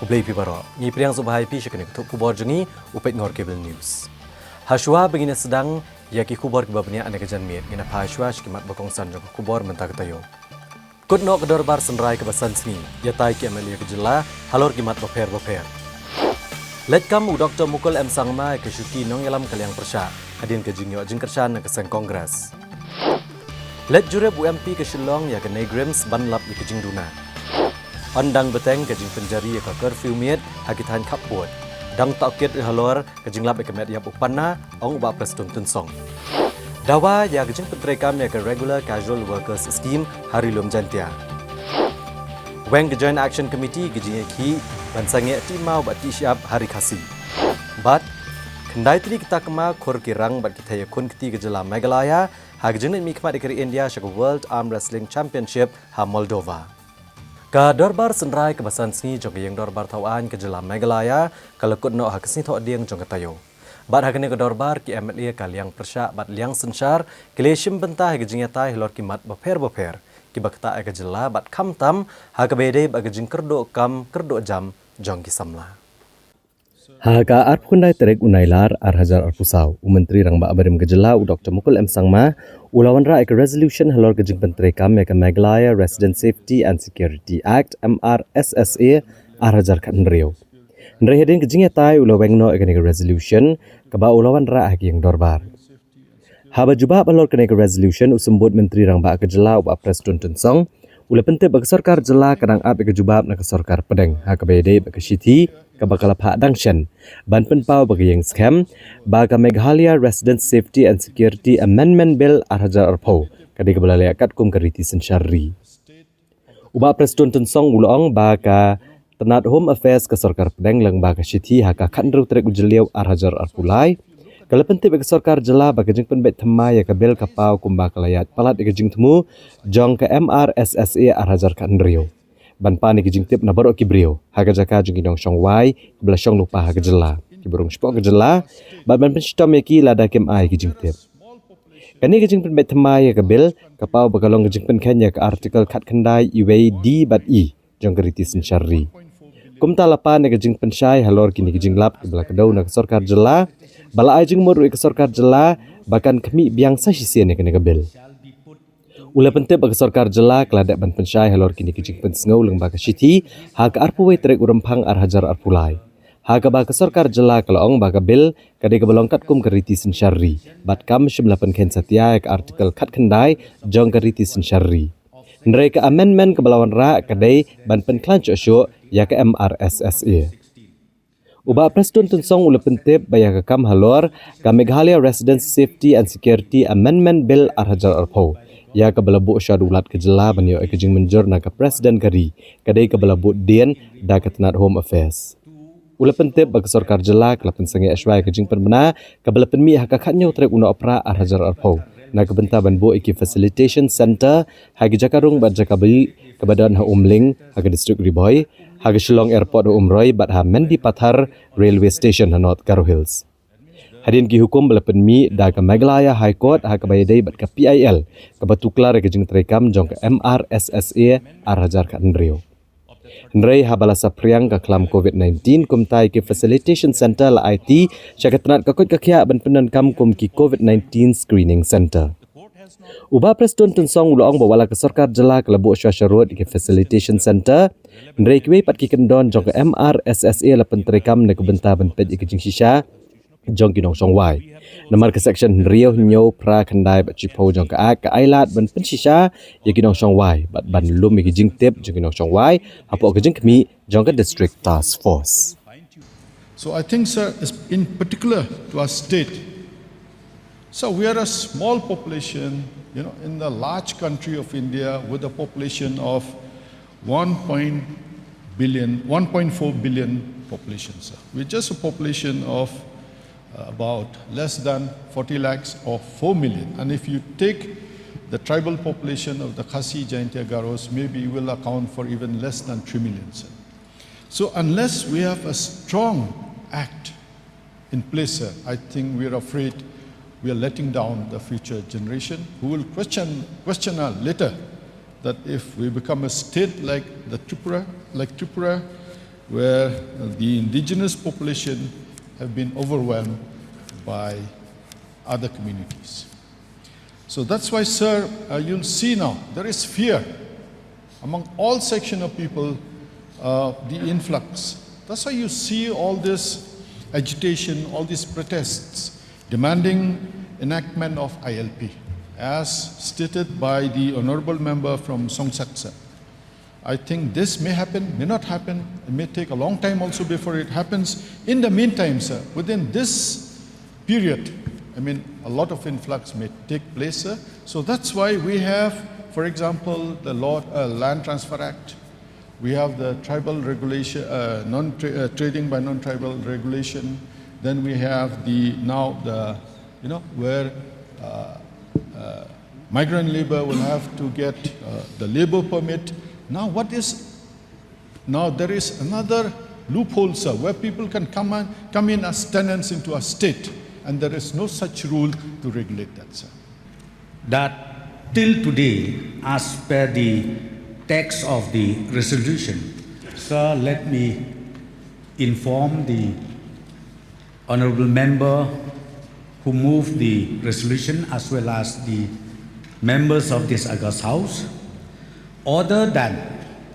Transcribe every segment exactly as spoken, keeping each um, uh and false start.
Khublei phi baroh. Ngi pdiang sngewbha ïa phi sha kane ka thup khubor jong ngi, u Peit Ngor Cable News. Hashwa ba ngin ïa sdang ïa ki khubor kiba bniah na ka janmiet, ngin ïa phai shwa sha ki mat ba kongsan jong ka khubor mynta ka taïew. Kut noh ka dorbar synrai kaba san sngi, ïatai ki M L A ka jylla halor ki mat bapher bapher. Leit kam u Doktor Mukul M Sangma ïa ka shuki nongïalam ka liang pyrshah hadien ka jingïoh jingkyrshan na ka seng Congress. Leit jurip u M P ka Shillong ïa ka NEIGRIHMS ban lap ïa ka jingduna. Yn dang bteng ka jingpynjari ïa ka curfew miet ha ki thaiñ khappud. Dang tohkit halor ka jinglap ïa ka met ïap u panna, ong u Bah Prestone Tynsong. Dawa ïa ka jingpyntreikam ïa ka Regular Casual Workers Scheme ha Ri Lum Jaintia. Weng ka Joint Action Committee ka jingïakhih ban sangeh tih maw bad tih shyiap ha Ri Khasi. Bad khyndai tylli ki takma khur ki rang bad ki thei ïakhun kti ka jylla Meghalaya ha ka jingleit mihkhmat ïa ka ri India sha ka World Arm Wrestling Championship ha Moldova. Ka dorbar synrai kaba san sngi jong ka ïing dorbar thaw aiñ ka jylla Meghalaya ka la kut noh ha ka sngi Thohdieng jong ka taïew. Bad ha kane ka dorbar ki M L A ka liang pyrshah bad liang synshar ki la shim bynta ha ka jingïatai halor ki mat bapher bapher kiba ktah ïa ka jylla bad khamtam ha kaba ïadei bad ka jingkyrduh kam kyrduh jam jong ki samla. Ha ka arphew khyndai tarik u Nailar ar hajar arphew saw, u Myntri Rangbah barim ka jylla u Doktor Mukul M Sangma u la wanrah ïa ka resolution halor ka jingpyntreikam ïa ka Meghalaya Resident Safety and Security Act, M R S S A, ar hajar khathynriew. Hynrei hadien ka jingïatai u la weng noh ïa kane ka resolution kaba u la wanrah ha ka ïing dorbar. Haba jubab halor kane ka resolution, u Symbud Myntri Rangbah ka jylla u Bah Prestone Tynsong u la pyntip ba ka sorkar jylla ka dang ap ïa ka jubab na ka sorkar pdeng ha kaba ïadei bad ka shithi kaba ka la phah dang shen ban pynpaw ba ka ïeng skhem ba ka Meghalaya Resident Safety and Security Amendment Bill ar hajar arphew ka dei kaba la leh katkum ka riti synshar ri. U Bah Prestone Tynsong u la ong ba ka tnat Home Affairs ka sorkar pdeng lyngba ka shithi ha ka khathynriew tarik u Jylliew ar hajar arphew lai ka la pyntip ïa ka sorkar jylla ba ka jingpynbeit thymmai ïa ka bill ka paw kumba ka la ïaid palat ïa ka jingthmu jong ka M R S S A ar hajar khathynriew ban pan ïa ka jingtip na baroh ki briew ha ka jaka jong ki nongshong wai kiba la shong lypa ha ka jylla, kiba rung shapoh ka jylla bad ban pynshitom ïa ki lada kim ai ïa ka jingtip. Kane ka jingpynbeit thymmai ïa ka bill ka paw ba ka long ka jingpynkheiñ ïa ka Article khatkhyndai, iwei, D bad E jong ka riti synshar ri. Kumta la pan ïa ka jingpynshai halor kine ki jinglap kiba la kdew na ka sorkar jylla ba la ai jingmut ruh ïa ka sorkar jylla ba kan khmih biang sa shisien ïa kane ka bill. U la pyntip ba ka sorkar jylla ka la dep ban pynshai halor kine ki jingpynsngew lyngba ka shithi ha ka arphew wei tarik u Rymphang ar hajar arphew lai, ha kaba ka sorkar jylla ka la ong ba ka bill ka dei kaba long katkum ka riti synshar ri bad kam shym la pynkheiñ satia ïa ka Article khatkhyndai jong ka riti synshar ri. Hynrei ka amendment kaba la wanrah ka dei ban pynkhlaiñ shuh shuh ïa ka M R S S A. U Bah Prestone Tynsong u la pyntip ba ïa ka kam halor ka Meghalaya Residents Safety and Security Amendment Bill ar hajar arphew, ïa kaba la buh sha u Lat ka jylla ban ïoh ïa ka jingmynjur na ka President ka ri, ka dei kaba la buh dien da ka tnat Home Affairs. U la pyntip ba ka sorkar jylla ka la pynsangeh shuwa ïa ka jingpynbna kaba la pynmih ha ka khathynñiew tarik u Nohprah ar hajar arphew na ka bynta ban buh ïa ki facilitation center ha ki jaka rung bad jaka baieit kaba don ha Umling ha ka district Ri Bhoi, ha ka Shillong Airport ha Umroi bad ha Mendipathar Railway Station ha North Garo Hills. Hadien ki hukum ba la pynmih da ka Meghalaya High Court ha kaba ïadei bad ka P I L kaba tuklar ïa ka jingtreikam jong ka M R S S A ar hajar khathynriew. Hynrei haba la saphriang ka khlam covid nineteen, kumta ïa ki facilitation center la aiti sha ka tnat ka koit ka khiah ban pyndonkam kum ki covid nineteen screening center. U Bah Prestone Tynsong u la ong ba wat la ka sorkar jylla ka la buh shuwa sharud ïa ki facilitation center, hynrei kiwei pat ki kyndon jong ka M R S S A la pyntreikam na ka bynta ban peit ïa ka jingshisha jong ki nongshong wai. Namar ka section hynriew, hynñiew, phra, khyndai bad shiphew jong ka Act ka ailad ban pynshisha ïa ki nongshong wai bad ban lum ïa ki jingtip jong ki nongshong wai hapoh ka jingkhmih jong ka District Task Force. So I think, sir, is in particular to our state, so we are a small population, you know, in the large country of India with a population of one point billion, one point four billion population, sir. We're just a population of uh, about less than forty lakhs or four million. And if you take the tribal population of the Khasi, Jaintia, Garos, maybe you will account for even less than three million, sir. So unless we have a strong act in place, sir, I think we are afraid we are letting down the future generation who will question, question us later that if we become a state like the Tripura, like Tripura, where the indigenous population have been overwhelmed by other communities. So that's why, sir, uh, you'll see now there is fear among all section of people, uh, the influx. That's why you see all this agitation, all these protests demanding enactment of I L P, as stated by the honorable member from Songtse, sir. I think this may happen, may not happen. It may take a long time also before it happens. In the meantime, sir, within this period, I mean, a lot of influx may take place, sir. So that's why we have, for example, the law, uh, Land Transfer Act. We have the tribal regulation, uh, non-, uh, trading by non-tribal regulation. Then we have the, now the, you know, where, uh, uh, migrant labor will have to get, uh, the labor permit. Now what is, now there is another loophole, sir, where people can come and, come in as tenants into a state, and there is no such rule to regulate that, sir. That till today, as per the text of the resolution, sir, let me inform the honorable member who moved the resolution as well as the members of this august house, other than,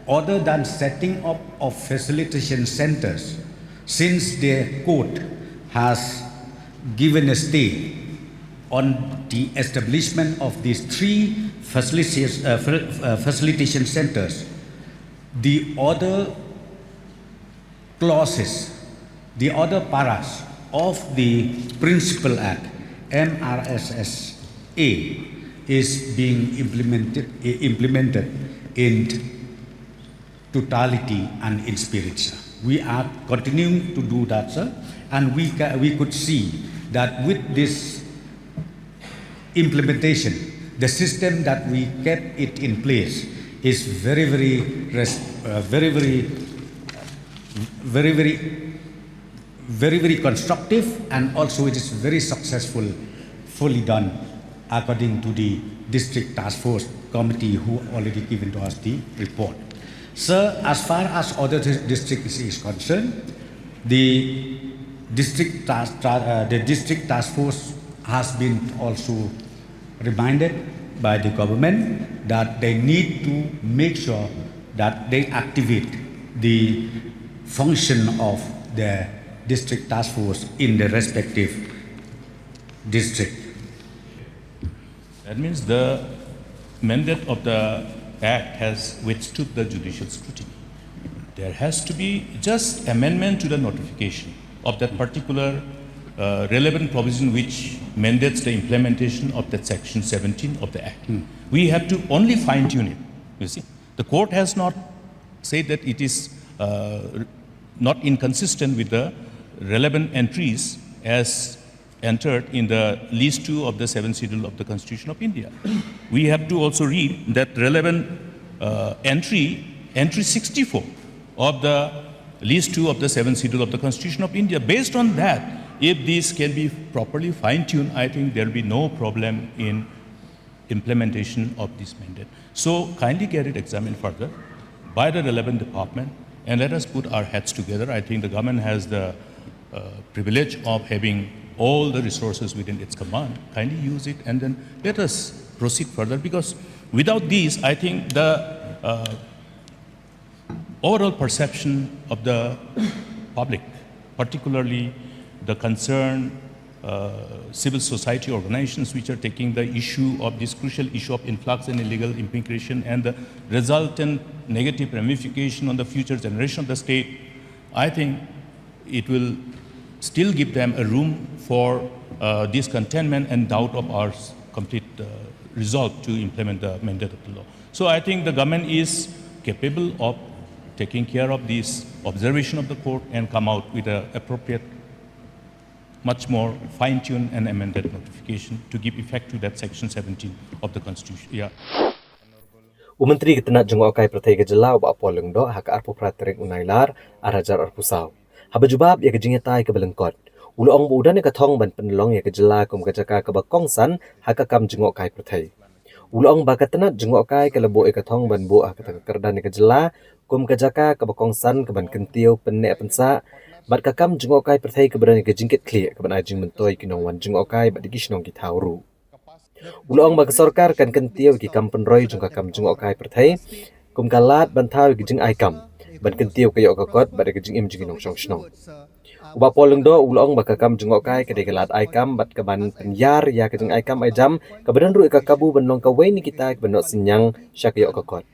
other than setting up of facilitation centers, since the court has given a stay on the establishment of these three facilities, uh, fa- uh, facilitation centers, the other clauses, the other paras of the Principal Act, M R S S A, is being implemented, implemented in totality and in spirit, sir. We are continuing to do that, sir. And we, ca- we could see that with this implementation, the system that we kept it in place is very, very, res- uh, very, very, very, very, very, very constructive, and also it is very successful, fully done according to the district task force committee who already given to us the report. Sir, as far as other dis- districts is concerned, the district task, ta- uh, the district task force has been also reminded by the government that they need to make sure that they activate the function of the district task force in the respective district. That means the mandate of the act has withstood the judicial scrutiny. There has to be just amendment to the notification of that particular uh, relevant provision which mandates the implementation of that section seventeen of the act. We have to only fine tune it. You see, the court has not said that it is uh, not inconsistent with the relevant entries as entered in the list two of the seventh schedule of the Constitution of India. We have to also read that relevant uh, entry, entry sixty-four of the list two of the seventh schedule of the Constitution of India. Based on that, if this can be properly fine-tuned, I think there will be no problem in implementation of this mandate. So kindly get it examined further by the relevant department and let us put our heads together. I think the government has the uh, privilege of having all the resources within its command. Kindly use it and then let us proceed further, because without these, I think the uh, overall perception of the public, particularly the concerned uh, civil society organizations which are taking the issue of this crucial issue of influx and illegal immigration and the resultant negative ramification on the future generation of the state, I think it will still give them a room for uh, discontentment and doubt of our s- complete uh, resolve to implement the mandate of the law. So I think the government is capable of taking care of this observation of the court and come out with an appropriate, much more fine-tuned and amended notification to give effect to that section seventeen of the Constitution. Yeah. U Myntri ka tnat jngohkai pyrthei ka jylla u Bah Paul Lyngdoh ha ka arphew phra tarik u Nailar ar hajar arphew saw, haba jubab ïa ka jingïatai kaba lyngkot, u la ong ba u don ïa ka thong ban pynlong ïa ka jylla kum ka jaka kaba kongsan ha ka kam jngohkai pyrthei. U la ong ba ka tnat jngohkai ka la buh ïa ka thong ban buh ha kata ka kyrdan ïa ka jylla kum ka jaka kaba kongsan kaban kyntiew, pynneh pynsah bad ka kam jngohkai pyrthei kaba don ïa ka jingkitkhlieh kaban ai jingmyntoi ki nongwan jngohkai bad ïa ki shnong ki thaw ruh. U la ong ba ka sorkar kan kyntiew ïa ki kam pynroi jong ka kam jngohkai pyrthei kum ka lad ban thaw ïa ki jingai kam ban kyntiew ka ïoh ka kot bad ïa ka jingim jong ki nongshong shnong. U Bah Paul Lyngdoh u la ong ba ka kam jngohkai ka dei ka lad ai kam bad kaban pynïar ïa ka jingai kam ai jam kaba don ruh ïa ka kabu ban long kawei na kita kiba noh synñiang sha ka ïoh ka kot.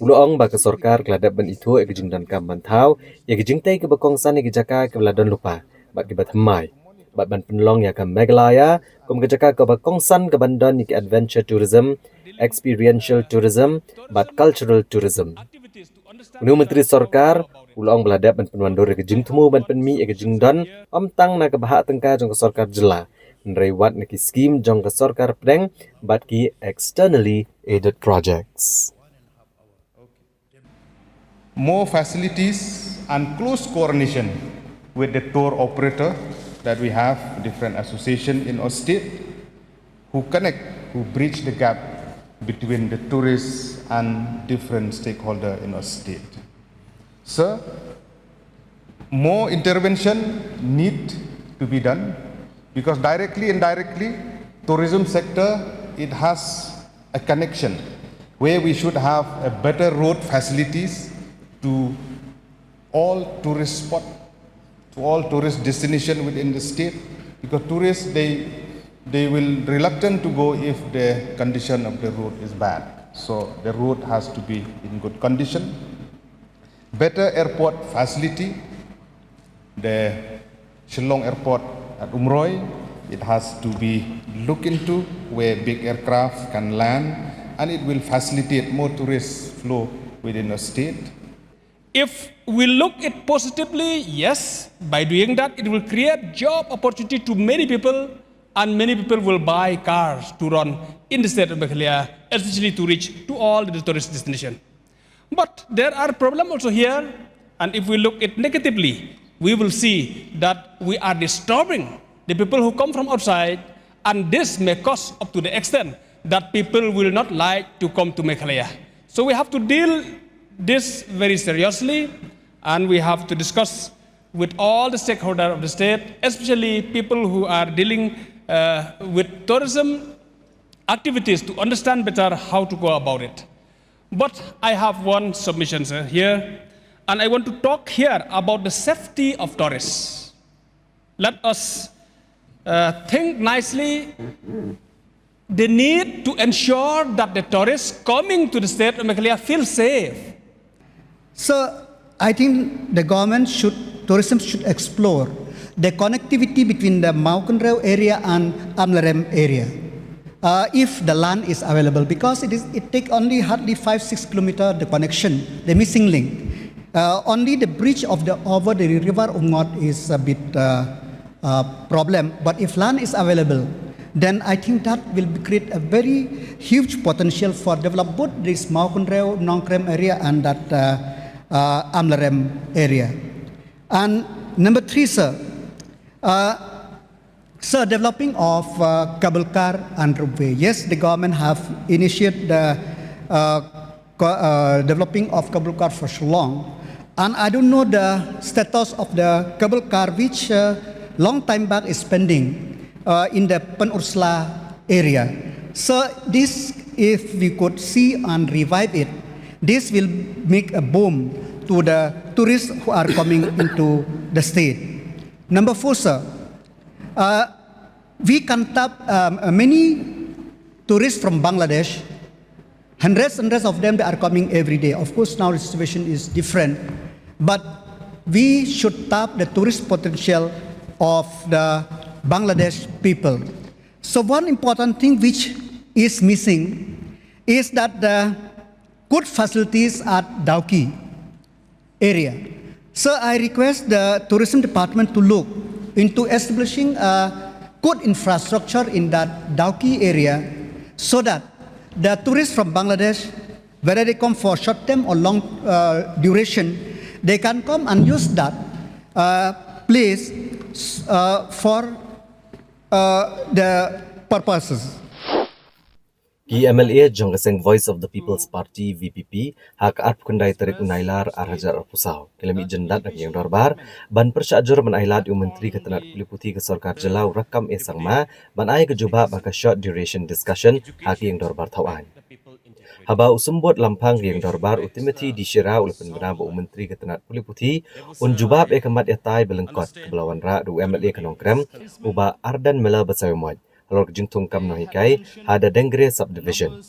U la ong ba ka sorkar ka la dep ban ithuh ïa ka jingdonkam ban thaw ïa ka jingtei kaba kongsan ïa ka jaka kaba la don lypa bad kaba thymmai bad ban pynlong ïa ka Meghalaya kum ka jaka kaba kongsan kaban don ïa ka adventure tourism, experiential tourism bad cultural tourism. Une u Myntri Sorkar u la ong ba la dep ban pynwandur ïa ka jingthmu ban pynmih ïa ka jingdon ym tang na ka bhah tyngka jong ka sorkar jylla, hynrei wat na ki skim jong ka sorkar pdeng bad ki externally aided projects. More facilities and close coordination with the tour operator that we have, different association in our state, who connect, who bridge the gap between the tourists and different stakeholder in our state. Sir, more intervention need to be done because directly, indirectly, tourism sector, it has a connection where we should have a better road facilities to all tourist spot, to all tourist destination within the state, because tourists, they, they will reluctant to go if the condition of the road is bad. So the road has to be in good condition. Better airport facility, the Shillong Airport at Umroi, it has to be looked into where big aircraft can land and it will facilitate more tourist flow within the state. If we look it positively, yes, by doing that, it will create job opportunity to many people, and many people will buy cars to run in the state of Meghalaya, especially to reach to all the tourist destination. But there are problems also here, and if we look it negatively, we will see that we are disturbing the people who come from outside, and this may cause up to the extent that people will not like to come to Meghalaya. So we have to deal this very seriously, and we have to discuss with all the stakeholders of the state, especially people who are dealing uh, with tourism activities, to understand better how to go about it. But I have one submission, sir, here, and I want to talk here about the safety of tourists. Let us uh, think nicely the need to ensure that the tourists coming to the state of Meghalaya feel safe. So I think the government should, tourism should explore the connectivity between the Mawkynrew area and Amlarem area. Uh, if the land is available, because it is it take only hardly five six kilometer the connection, the missing link. Uh, only the bridge of the over the river Umngot is a bit uh, uh, problem. But if land is available, then I think that will create a very huge potential for develop both this Mawkynrew, Nongkrem area and that uh, uh, Amlarem area. And number three, sir, uh, sir, developing of uh, cable car and roadway. Yes, the government have initiated the uh, uh, developing of cable car for Shillong. And I don't know the status of the cable car which uh, long time back is pending uh, in the Pynursla area. So this, if we could see and revive it, this will make a boom to the tourists who are coming into the state. Number four, sir, uh, we can tap um, uh, many tourists from Bangladesh. Hundreds, hundreds of them, they are coming every day. Of course, now the situation is different, but we should tap the tourist potential of the Bangladesh people. So one important thing which is missing is that the good facilities at Dawki area. So I request the tourism department to look into establishing a good infrastructure in that Dawki area so that the tourists from Bangladesh, whether they come for short term or long uh, duration, they can come and use that uh, place uh, for uh, the purposes. Ki M L A jong ka seng Voice of the People's Party, V P P, ha ka arphew khyndai tarik u Nailar ar hajar arphew saw, ki la mih jyndat ha ka ïing dorbar ban pyrshah jur ban ai lad ïa u Myntri ka tnat pule puthi ka sorkar jylla u Rakkam A Sangma ban ai ka jubab ha ka short duration discussion ha ka ïing dorbar thaw aiñ. Haba u symbud lamphang ka ïing dorbar u Timothy D Shira u la pynbna ba u Myntri ka tnat pule puthi un jubab ïa ka mat ïatai ba lyngkot kaba la wanrah da u M L A ka Nongkrem, u Bah Ardent Miller Basaiawmoit, halor ka jingthung kam nonghikai ha Dadengre Subdivision.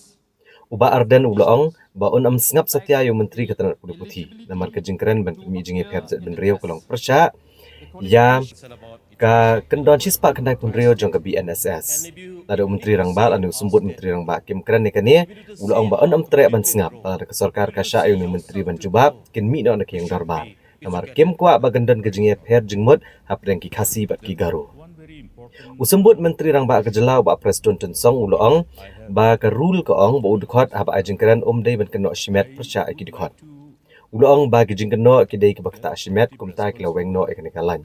U Bah Ardent u la ong ba un ym sngap satia ïa u Myntri ka tnat pule puthi namar ka jingkren ban pynmih jingïapher jaitbynriew ka long pyrshah ïa ka kyndon shispah khyndaiphew hynriew jong ka B N S S. Lada u Myntri Rangbah lane u symbud Myntri Rangbah kim kren ïa kane, u la ong ba un ym treh ban sngap, lada ka sorkar ka shah ïa une u Myntri ban jubab, kin mih noh na ka ïing dorbar. Namar kim kwah ba kan don ka jingïapher jingmut hapdeng ki Khasi bad ki Garo. U symbud Myntri Rangbah ka jylla u Bah Prestone Tynsong u la ong ba ka rule ka ong ba u dkhot haba ai jingkren um dei ban kynnoh shimet pyrshah ïa ki dkhot. U la ong ba ki jingkynnoh ki dei kiba ktah shimet, kumta ki la weng noh ïa kane ka lain.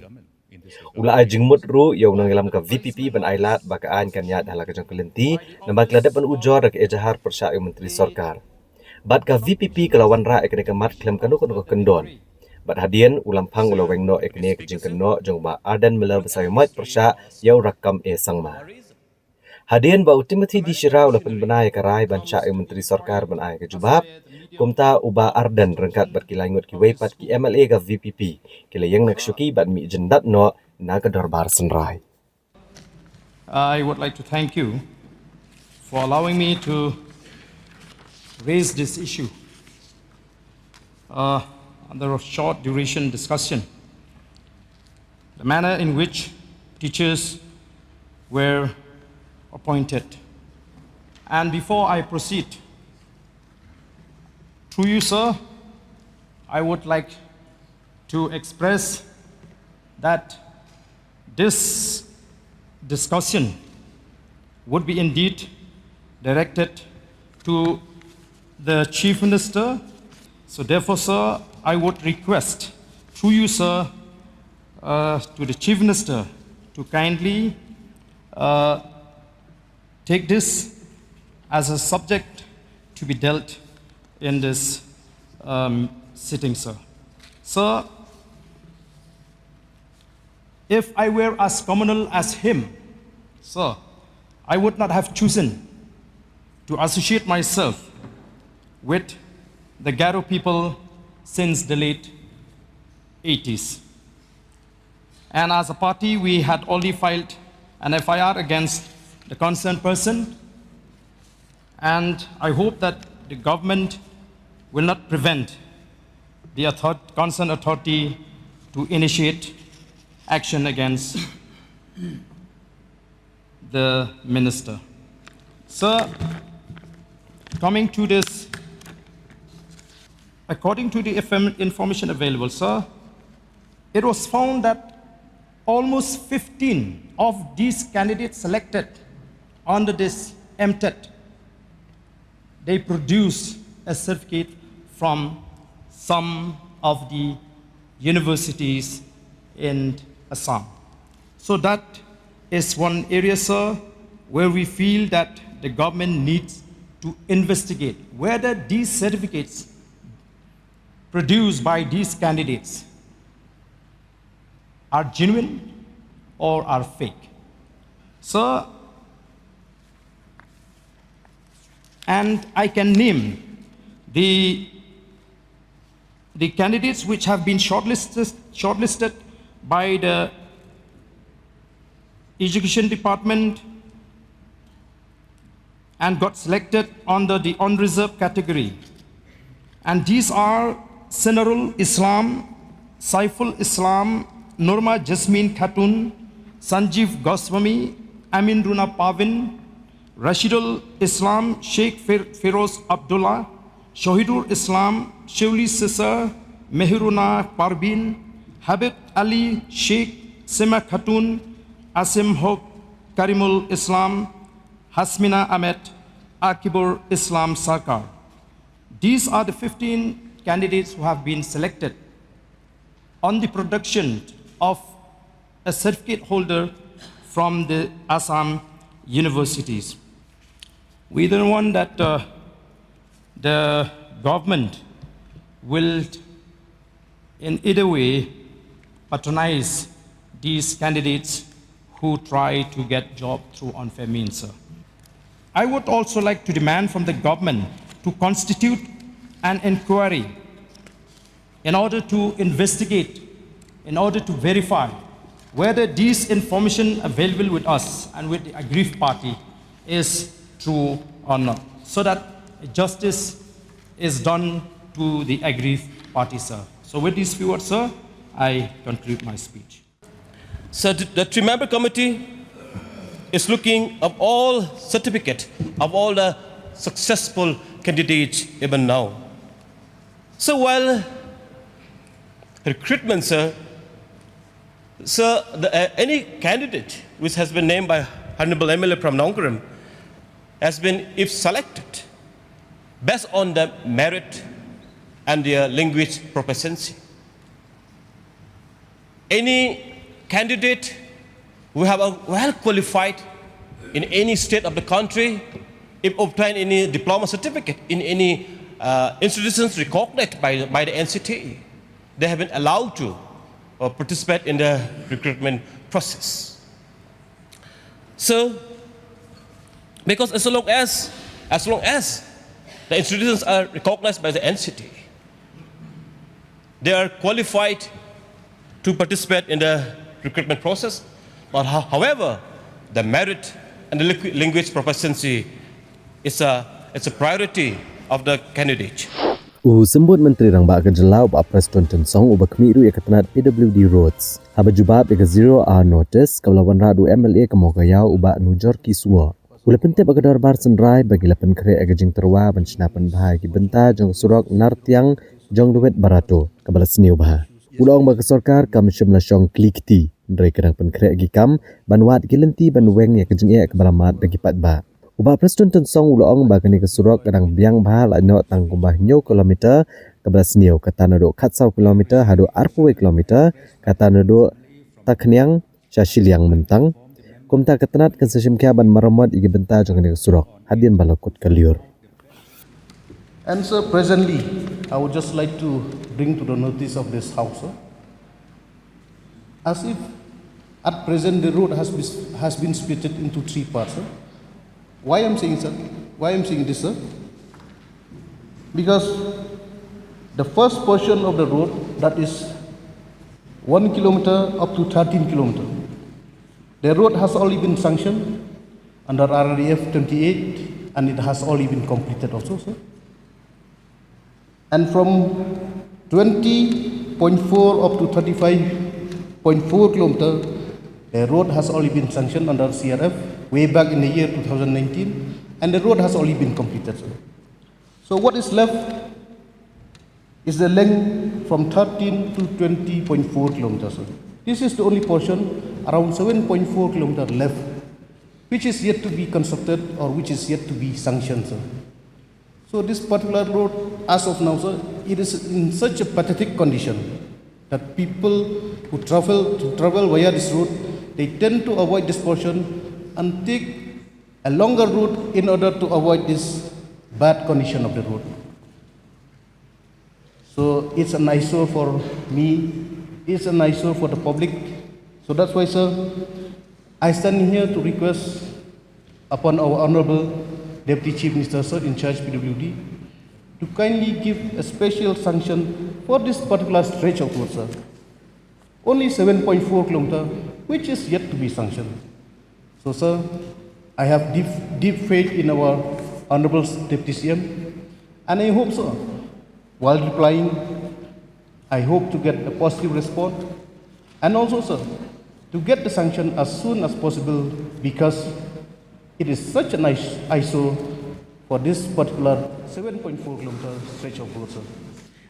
U la ai jingmut ruh ïa u nongïalam ka V P P ban ai lad ba ka aiñ kan ïaid ha la ka jong ka lynti, namar ki la dep ban ujor da ka ejahar pyrshah ïa u Myntri Sorkar. Bad ka V P P ka la wanrah ïa kane ka mat khlem kano kano ka kyndon. Bad hadien u lamphang u la weng noh ïa kane ka jingkynnoh jong u Bah Ardent Miller Basaiawmoit pyrshah ïa u Rakkam A Sangma. Hadien ba u Timothy D Shira u la pynbna ïa ka rai ban shah ïa u Myntri Sorkar ban ai ka jubab, kumta u Bah Ardent ryngkat bad ki lai ngut kiwei pat ki M L A ka V P P ki la ïeng na ka shuki bad mih jyndat noh na ka dorbar synrai. I would like to thank you for allowing me to raise this issue, uh, under a short duration discussion, the manner in which teachers were appointed. And before I proceed, through you, sir, I would like to express that this discussion would be indeed directed to the Chief Minister. So therefore, sir, I would request through you, sir, uh, to the Chief Minister to kindly, uh, take this as a subject to be dealt in this, um, sitting, sir. Sir, if I were as communal as him, sir, I would not have chosen to associate myself with the Garo people since the late eighties. And as a party, we had already filed an F I R against the concerned person. And I hope that the government will not prevent the author-, concerned authority to initiate action against the minister. Sir, coming to this, according to the inform-, information available, sir, it was found that almost fifteen of these candidates selected under this M TET, they produce a certificate from some of the universities in Assam. So that is one area, sir, where we feel that the government needs to investigate whether these certificates produced by these candidates are genuine or are fake. Sir, and I can name the, the candidates which have been shortlisted, shortlisted by the Education Department and got selected under the unreserved category. And these are Senarul Islam, Saiful Islam, Norma Jasmine Khatun, Sanjeev Goswami, Amin Runa Pavin, Rashidul Islam, Sheikh Fer-, Feroz Abdullah, Shahidul Islam, Shuli Sisar, Mehruna Parbin, Habib Ali Sheikh, Sima Khatun, Asim Hope, Karimul Islam, Hasmina Ahmed, Akibur Islam Sarkar. These are the fifteen candidates who have been selected on the production of a certificate holder from the Assam universities. We don't want that uh, the government will in either way patronize these candidates who try to get job through unfair means, sir. I would also like to demand from the government to constitute an inquiry in order to investigate, in order to verify whether this information available with us and with the aggrieved party is true or not, so that justice is done to the aggrieved party, sir. So with these few words, sir, I conclude my speech. So th- the three-member committee is looking of all certificate of all the successful candidates even now. So while recruitment, sir, sir, the, uh, any candidate which has been named by Honorable M L A from Nongkrem has been, if selected, based on the merit and their language proficiency. Any candidate who have a well qualified in any state of the country, if obtain any diploma certificate in any uh, institutions recognized by, by the N C T E, they have been allowed to uh, participate in the recruitment process. So, because as long as as long as the institutions are recognized by the N C T E, they are qualified to participate in the recruitment process. But ho- however, the merit and the liqu- language proficiency is a, it's a priority of the candidate. U Symbud Myntri Rangbah ka Jylla u Bah Prestone Tynsong uba khmih ruh ïa ka tnat P W D Roads haba jubab ïa ka zero hour notice kaba la wanrah da u M L A ka Mowkaiaw u Bah Nujorki Sungoh, u la pyntip ha ka dorbar synrai ba ki la pynkhreh ïa ka jingtyrwa ban shna pynbha ïa ki bynta jong ka surok Nartiang Jonglwit Barato kaba la sniew bha. U la ong ba ka sorkar kam shym la shong kli kti, hynrei ka dang pynkhreh ïa ki kam ban wad ki lynti ban weng ïa ka jingeh kaba la mad da ki paidbah. U Bah Prestone Tynsong u la ong ba kane ka surok ka dang biang bha la noh tang kumba hynñiew kilometer kaba la sniew, kata naduh khatsaw kilometer haduh arphew kilometer, kata naduh Takhniang sha Shilliang Myntang. Kumta ka tnat kan sa shim khia ban maramot ïa ki bynta jong kane ka surok hadien ba la kut ka lyiur. And sir, presently, I would just like to bring to the notice of this house, sir, as if at present the road has been, has been splitted into three parts, sir. Why I'm saying, sir? Why I'm saying this, sir? Because the first portion of the road, that is one kilometer up to thirteen kilometer, the road has already been sanctioned under R R D F twenty-eight, and it has already been completed also, sir. And from twenty point four up to thirty-five point four kilometer, the road has already been sanctioned under C R F way back in the year two thousand nineteen, and the road has already been completed, sir. So what is left is the length from thirteen to twenty point four kilometers, sir. This is the only portion, around seven point four kilometer left, which is yet to be constructed or which is yet to be sanctioned, sir. So this particular road, as of now, sir, it is in such a pathetic condition that people who travel, to travel via this road, they tend to avoid this portion and take a longer route in order to avoid this bad condition of the road. So it's an eyesore for me, it's an eyesore for the public. So that's why, sir, I stand here to request upon our Honorable Deputy Chief Minister, sir, in charge P W D, to kindly give a special sanction for this particular stretch of road, sir. Only seven point four kilometer, which is yet to be sanctioned. So, sir, I have deep, deep faith in our Honorable Deputy C M, and I hope, sir, while replying, I hope to get a positive response, and also, sir, to get the sanction as soon as possible, because it is such a nice eyesore for this particular seven point four kilometer stretch of road, sir.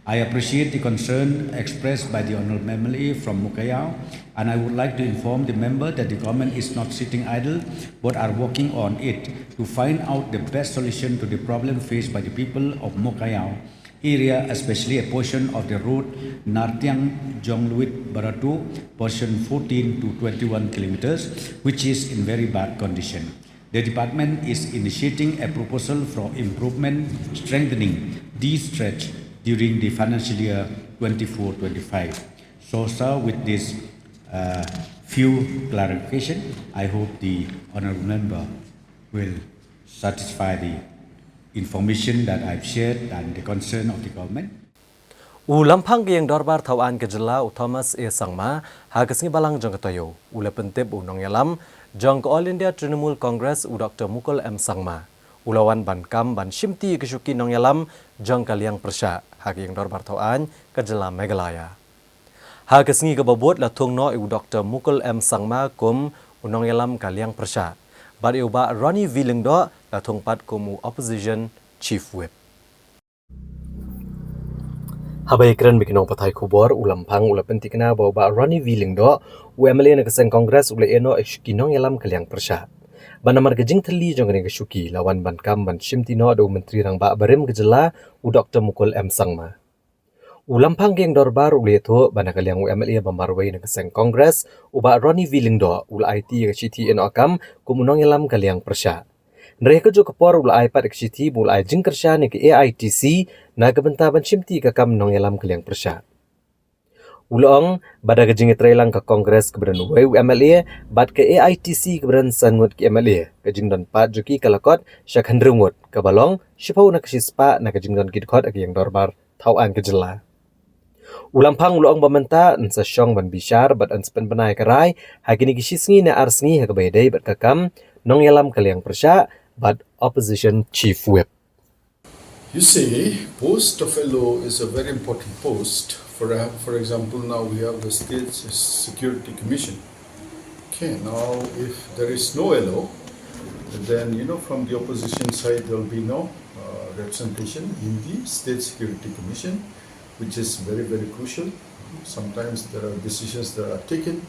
I appreciate the concern expressed by the Honorable M L A from Mowkaiaw, and I would like to inform the member that the government is not sitting idle, but are working on it to find out the best solution to the problem faced by the people of Mowkaiaw area, especially a portion of the road Nartiang Jonglwit Barato, portion fourteen to twenty-one kilometers, which is in very bad condition. The department is initiating a proposal for improvement strengthening this stretch during the financial year twenty-four twenty-five. So, sir, with this uh, few clarification, I hope the honorable member will satisfy the information that I've shared and the concern of the government. U Lamphang ka Ïing Dorbar Thaw Aiñ ka Jylla u Thomas A Sangma, ha ka sngi Balang jong ka taïew, u la pyntip u nongïalam jong ka All India Trinamool Congress u Doktor Mukul M Sangma u la wan ban kam ban shimti ka shuki nongïalam jong ka liang pyrshah ha ka Ïing Dorbar Thaw Aiñ ka Jylla Meghalaya. Ha ka sngi kaba bud la thung noh ïa u Doktor Mukul M Sangma kum u nongïalam ka liang pyrshah, bad ïa u Bah Ronnie V Lyngdoh la thung pat kum u Opposition Chief Whip. Haba ïakren bad ki nongpathai khubor, u Lamphang u la pynthikna ba u Bah Ronnie V Lyngdoh, u M L A na ka seng Congress, u la ïeh noh ïa ki nongïalam ka liang pyrshah. Bad namar ka jingthylli jong kane ka shuki la wan ban kam ban shimti noh da u Myntri Rangbah barim ka jylla, u Doktor Mukul M Sangma. U Lamphang ka Ïing Dorbar u la ïathuh ba na ka liang u M L A ba marwei na ka seng Congress, u Bah Ronnie V Lyngdoh, u la aiti ïa ka shithi ïeh noh kam kum u nongïalam ka liang pyrshah. Hynrei ha kajuh ka por u la ai pat ïa ka shithi ba u la ai jingkyrshan ïa ka A I T C na ka bynta ban shimti ïa ka kam nongïalam ka liang pyrshah. U la ong ba da ka jingïatreilang ka Congress kaba don uwei u M L A bad ka A I T C kaba don san ngut ki M L A, ka jingdon pat jong ki ka la kot sha ka hynriew ngut, kaba long shiphew na ka shispah na ka jingdon ki dkhot ha ka Ïing Dorbar Thaw Aiñ ka Jylla. U Lamphang u la ong ba mynta yn sa shong ban bishar bad yn sa pynbna ïa ka rai ha kine ki shisngi ne ar sngi ha kaba ïadei bad ka kam nongïalam ka liang pyrshah bad Opposition Chief Whip. You see, post of L O is a very important post. For, uh, for example, now we have the State Security Commission. Okay, now if there is no L O, then, you know, from the opposition side, there will be no uh, representation in the State Security Commission, which is very, very crucial. Sometimes there are decisions that are taken,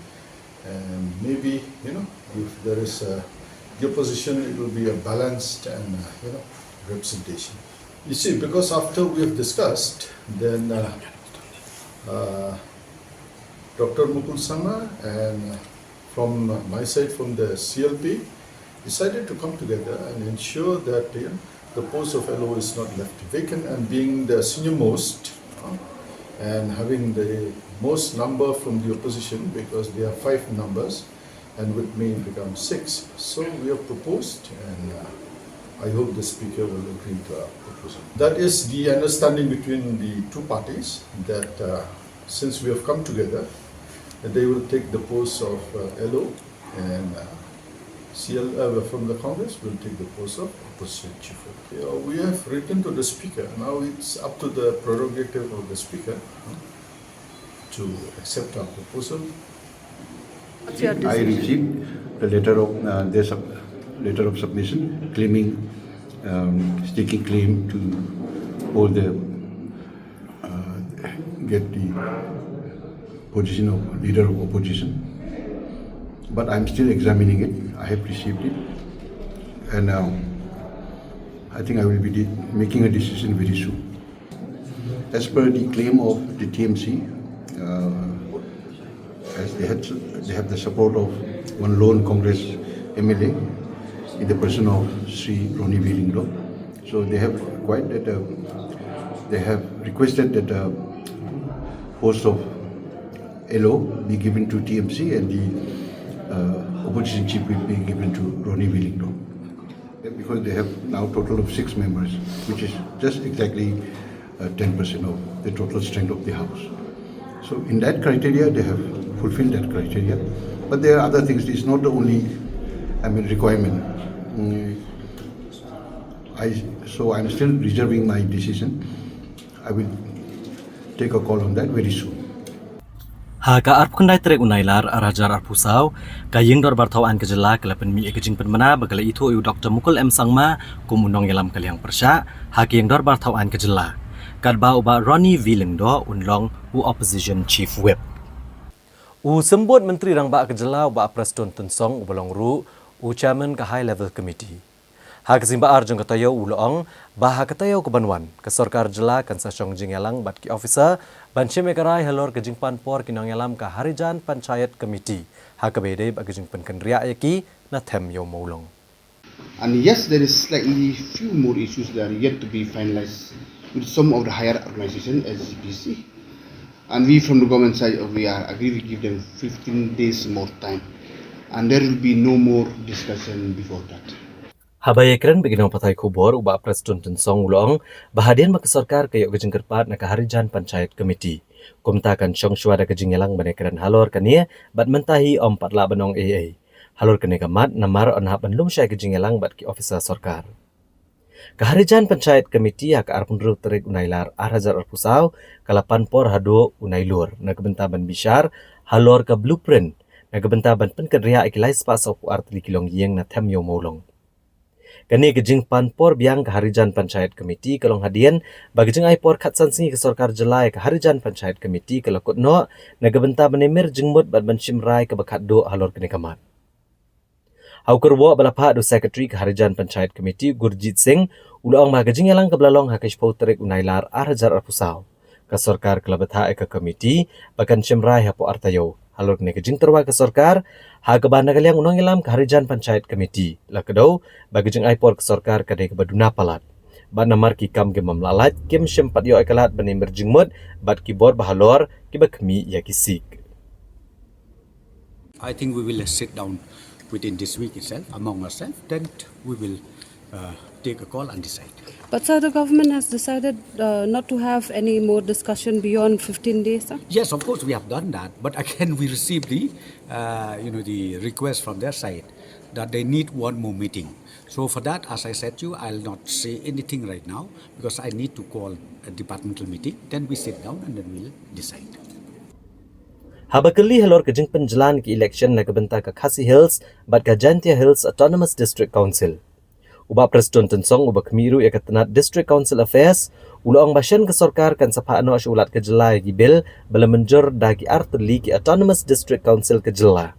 and maybe, you know, if there is a, the opposition, it will be a balanced and, uh, you know, representation. You see, because after we have discussed, then uh, uh, Doctor Mukul Sangma and uh, from my side, from the C L P, decided to come together and ensure that, you know, the post of L O is not left vacant, and being the senior most, uh, and having the most number from the opposition, because there are five numbers, and with me it becomes six. So we have proposed, and uh, I hope the speaker will agree to our proposal. That is the understanding between the two parties, that uh, since we have come together, they will take the post of uh, L O, and uh, C L, uh, from the Congress will take the post of opposition chief. You know, we have written to the speaker. Now it's up to the prerogative of the speaker, huh, to accept our proposal. What's your I decision? Received the letter of, uh, the sub-, letter of submission claiming, um, staking claim to hold the, uh, get the position of leader of opposition. But I'm still examining it. I have received it, and um, I think I will be de- making a decision very soon. As per the claim of the T M C, uh, as they had, they have the support of one lone Congress M L A in the person of Sri Ronnie V Lyngdoh. So they have required that, uh, they have requested that uh, post of L O be given to T M C and the uh, opposition chief will be given to Ronnie V Lyngdoh. Because they have now total of six members, which is just exactly uh, ten percent of the total strength of the House. So in that criteria, they have fulfilled that criteria. But there are other things. It's not the only, I mean, requirement. Mm, I, so I'm still reserving my decision. I will take a call on that very soon. Ha ka arphew khyndai tarik u Nailar ar hajar arphew saw, ka Ïing Dorbar Thaw Aiñ ka Jylla ka la pynmih ïa ka jingpynbna ba ka la ithuh ïa u Doktor Mukul M Sangma kum u nongïalam ka liang pyrshah ha ka Ïing Dorbar Thaw Aiñ ka Jylla, katba u Bah Ronnie V Lyngdoh un long u Opposition Chief Whip. U Symbud Myntri Rangbah ka Jylla, u Bah Prestone Tynsong, uba long ruh u Chairman ka High Level Committee, ha ka sngi ba ar jong ka taïew u la ong ba ha ka taïew kaban wan, ka sorkar jylla kan sa shong jingïalang bad ki officer ban shim ïa ka rai halor ka jingpan por ki nongïalam ka Harijan Panchayat Committee ha kaba ïadei bad ka jingpynkynriah ïa ki na Them Ïew Mawlong. And yes, there is slightly few more issues that are yet to be finalized with some of the higher organization, S G P C. And we from the government side, we are agreed to give them fifteen days more time. And there will be no more discussion before that. Haba ïakren bad ki nongpathai khubor, u Bah Prestone Tynsong u la ong ba hadien ba ka sorkar ka ïoh ka jingkyrpad na ka Harijan Panchayat Committee, kumta kan shong shuwa da ka jingïalang ban ïakren halor kane, bad mynta hi ym pat lah ban ong ei ei halor kane ka mat namar yn hap ban lum shai ka jingïalang bad ki officer sorkar. Ka Harijan Panchayat Committee ha ka arphew hynriew tarik u Nailar ar hajar arphew saw ka la pan por haduh u Nailur na ka bynta ban bishar halor ka blueprint na ka bynta ban pynkynriah ïa ki lai spah sawphew ar tylli ki longïing na Them Ïew Mawlong. Kane ka jingpan por biang ka Harijan Panchayat Committee ka long hadien ba ka jingai por khatsan sngi ka sorkar jylla ïa ka Harijan Panchayat Committee ka la kut noh na ka bynta ban ïamir jingmut bad ban shim rai kaba khatduh halor kane ka mat. Ha u kyrwoh ba la phah da u Secretary ka Harijan Panchayat Committee Gurjit Singh u la ong ba ka jingïalang kaba la long ha ka shiphew tarik u Nailar ar hajar arphew saw, ka sorkar ka la bthah ïa ka committee ba kan shim rai hapoh ar taïew halor kane ka jingtyrwa ka sorkar, ha kaba na ka liang u nongïalam ka Harijan Panchayat Committee la kdew ba ka jingai por ka sorkar ka dei kaba duna palat. Bad namar ki kam kim lah lait, kim shym pat ïoh ïa ka lad ban ïamir jingmut bad ki bor ba halor kiba khmih ïa ki Sikh. I think we will sit down within this week itself among ourselves, then we will uh, take a call and decide. But sir, the government has decided uh, not to have any more discussion beyond fifteen days, sir? Yes, of course, we have done that. But again, we received the, uh, you know, the request from their side that they need one more meeting. So for that, as I said to you, I'll not say anything right now because I need to call a departmental meeting. Then we sit down and then we'll decide. Haba kylli halor ka jingpynjlan ka election na ka bynta ka Khasi Hills bad ka Jaintia Hills Autonomous District Council, u Bah Prestone Tynsong uba khmih ruh ïa ka tnat District Council Affairs u la ong ba shen ka sorkar kan sa phah noh sha u Lat ka jylla ïa ki bill ba la mynjur da ki ar tylli ki Autonomous District Council ka jylla,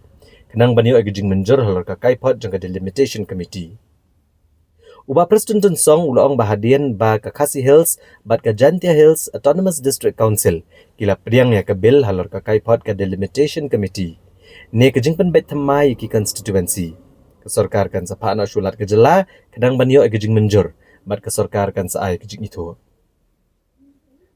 khnang ban ïoh ïa ka jingmynjur halor ka kaiphod jong ka Delimitation Committee. U Bah Prestone Tynsong u la ong ba hadien ba ka Khasi Hills bad ka Jaintia Hills Autonomous District Council ki la pdiang ïa ka bill halor ka kaiphod ka Delimitation Committee, ne ka jingpynbeit thymmai ïa ki constituency, ka sorkar kan sa phah noh sha u Lat ka jylla khnang ban ïoh ïa ka jingmynjur bad ka sorkar kan sa ai ka jingithuh.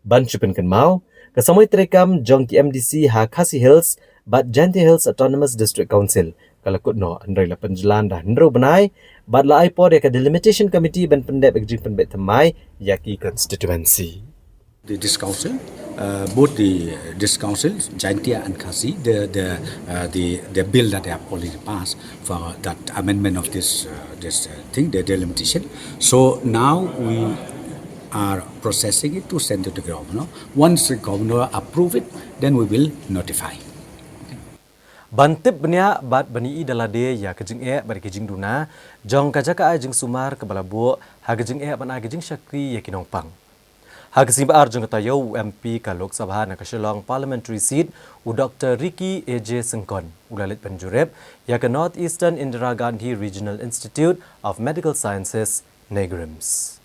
Ban shu pynkynmaw, ka samoi treikam jong ki M D C ha Khasi Hills bad Jaintia Hills Autonomous District Council ka la kut noh, hynrei la pynjlan da hynriew bnai bad la ai por ïa ka Delimitation Committee ban pyndep ïa ka jingpynbeit thymmai ïa ki constituency. The, this council, uh, both the, uh, this council, Jaintia and Khasi, the the uh, the the bill that they have already passed for that amendment of this uh, this uh, thing, the delimitation. So now we are processing it to send it to the governor. Once the governor approve it, then we will notify. Ban tip bniah bad ban ïohi da lade ïa ka jingeh bad ka jingduna jong ka jaka ai jingsumar kaba la buh ha ka jingeh ban ai ka jingshakri ïa ki nongpang. Ha ka sngi ba ar jong ka taïew, u M P ka Lok Sabha na ka Shillong Parliamentary Seat, u Doctor Ricky A J Syngkon, u la leit ban jurip ïa ka North Eastern Indira Gandhi Regional Institute of Medical Sciences, NEIGRIHMS.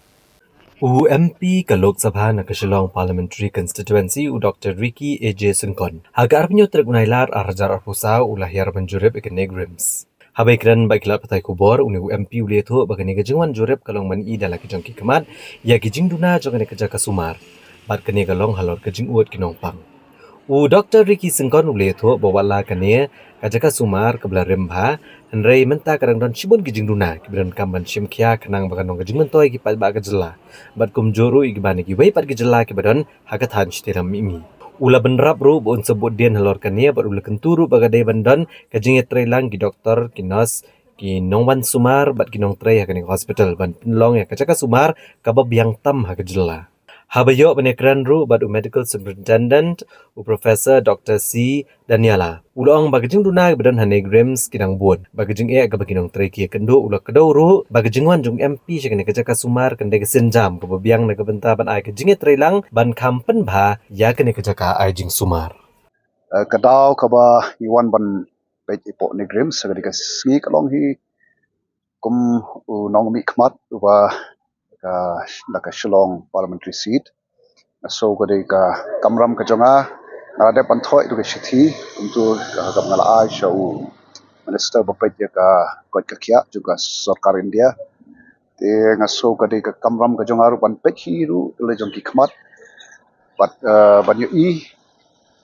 U M P ka Lok Sabha na ka Shillong Parliamentary Constituency, u Doctor Ricky A J Syngkon, ha ka arphew tarik u Nailar ar hajar arphew saw u la hiar ban jurip ïa ka NEIGRIHMS. Haba ïakren bad ki lad pathai khubor, une u M P u la ïathuh ba kane ka jingwan jurip ka long ban ïohi da la ki jong ki khmat ïa ki jingduna jong kane ka jaka sumar bad kane ka long halor ka jingud ki nongpang. U Doctor Ricky Syngkon u la ïathuh ba wat la kane ka jaka sumar kaba la rim bha, hynrei mynta ka dang don shibun ki jingduna kiba donkam ban shim khia khnang ba kan long ka jingmyntoi ïa ki paidbah ka jylla bad kumjuh ruh ïa kiba na kiwei pat ki jylla kiba don ha ka thaiñ shatei lam mihngi. U la bynrap ruh ba un sa bud dien halor kane bad u la kyntu ruh ba ka dei ban don ka jingïatreilang ki doktor, ki nurse, ki nongwan sumar bad ki nongtrei ha kane ka hospital ban pynlong ïa ka jaka sumar kaba biang tam ha ka jylla. Haba ïoh ban ïakren ruh bad u Medical Superintendent, u Professor Doctor C Daniela, u la ong ba ka jingduna kiba don ha NEIGRIHMS ki dang bun, ba ka jingeh kaba ki nongtrei ki ïakynduh, u la kdew ruh ba ka jingwan jong u M P sha kane ka jaka sumar kan dei ka sienjam kaba biang na ka bynta ban ai ka jingïatreilang ban kham pynbha ïa kane ka jaka ai jingsumar. Eh, ka daw kaba ngi wan ban peit hapoh NEIGRIHMS ha kane ka sngi ka long hi kum u nongmihkhmat uba ka, na ka Shillong Parliamentary Seat. So ka dei ka kamram ka jong nga, nga la dep ban thoh ïa ka shithi kumta, ka, ka nga la ai sha u Minister ba peit ïa ka koit ka khiah jong ka sorkar India. Te nga sngew ka dei ka kamram ka jong nga ruh ban peit hi ruh la jong ki khmat bad ban ïohi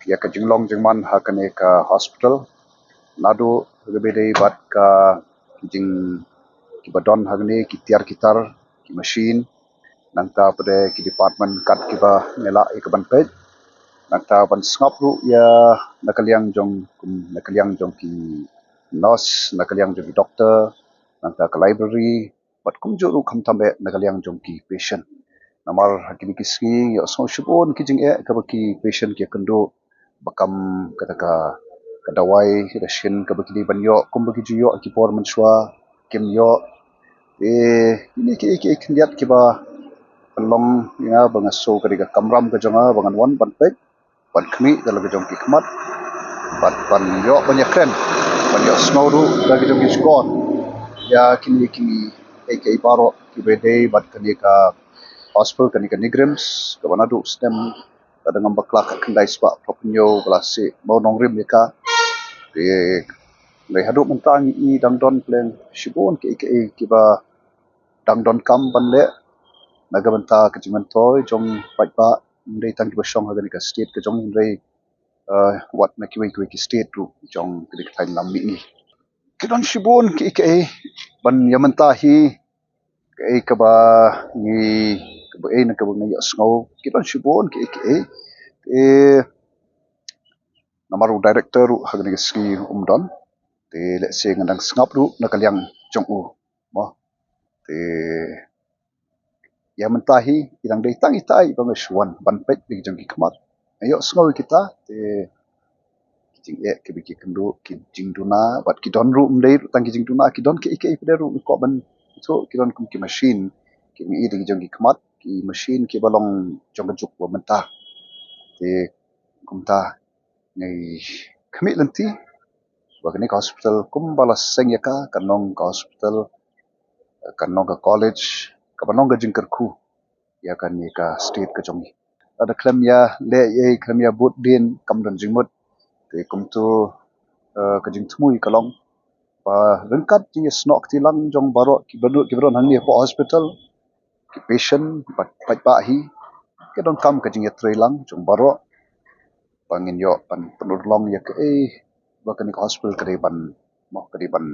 ïa ka jinglong jingman ha kane ka hospital. Naduh ka ba dei bad ka ki jing kiba don hangne, ki tiar ki tar, ki machine, nangta pat ki department kat kiba ngi lah ïa ka ban peit, nangta ban sngap ruh ïa na ka liang jong kum na ka liang jong ki nurse, na ka liang jong ki doctor, nangta ka library, bad kumjuh ruh khamtam eh na ka liang jong ki patient. Namar ha kine ki sngi ïohsngew shibun ki jingeh kaba ki patient ki ïakynduh ba kam kata ka ka dawai ka dashin kaba ki dei ban ïoh kumba ki ju ïoh ki por mynshuwa kim ïoh. Eh, kine ki ki khyndiat kiba pynlong ïa nga ba nga sngew ka dei ka kamram ka jong nga ba ngan wan ban peit, ban khmih da la ka jong ki khmat, bad ban ïoh ban ïakren, ban ïohsngew ruh da la ka jong ki shkor ïa kine ki ei ki ei baroh kiba dei bad kane ka hospital, kane ka NEIGRIHMS kaba naduh snem ka dang ngam bakla ka khyndai spah phew hynñiew ba la seh ba u nongrim ïa ka. Te ngi haduh mynta ngi i dang don pleng shibun ki ei ki ei kiba dang donkam ban leh na ka bynta ka jingmyntoi jong paidbah, ym dei tang kiba shong ha kane ka state ka jong ngi hynrei wat na kiwei kiwei ki state ruh jong kane ka thaiñ lam mihngi. Ki don shibun ki ei ki ei ban ïa mynta hi, ka ei kaba ngi kaba ei na kaba ngi ïohsngew ki don shibun ki ei ki ei. Te namar u director ruh ha kane ka sngi um don, te lehse ngan dang sngap ruh na ka liang jong u mo. Te ïa mynta hi i dang dei tang itai ba nga shu wan ban peit da la ka jong ki khmat. Nga ïohsngew ïa kita te ki jingeh kiba ki ïakynduh, ki jingduna bad ki don ruh, ym dei ruh tang ki jingduna, ki don ki ei ki ei pat ruh, nga kwah ban ïathuh ki don kum ki machine kiba ngi i da la ka jong ki khmat, ki machine kiba long jong ka juk ba mynta. Te kumta ngi khmih lynti ba kane ka hospital kumba la seng ïa ka, kan long ka hospital, kan long ka college, kaba long ka jingkyrkhu ïa kane ka state ka jong ngi. Lada khlem ïa leh ei, khlem ïa bud dien, kam don jingmut. Te kumta ka jingthmu ka long ba ryngkat jingïasnoh kti lang jong baroh kiba don, kiba don hangne hapoh hospital, ki patient bad paidbah hi, ka donkam ka jingïatrei lang jong baroh ba ngin ïoh ban pynurlong ïa kaei ba kane ka hospital ka dei ban mo, ka dei ban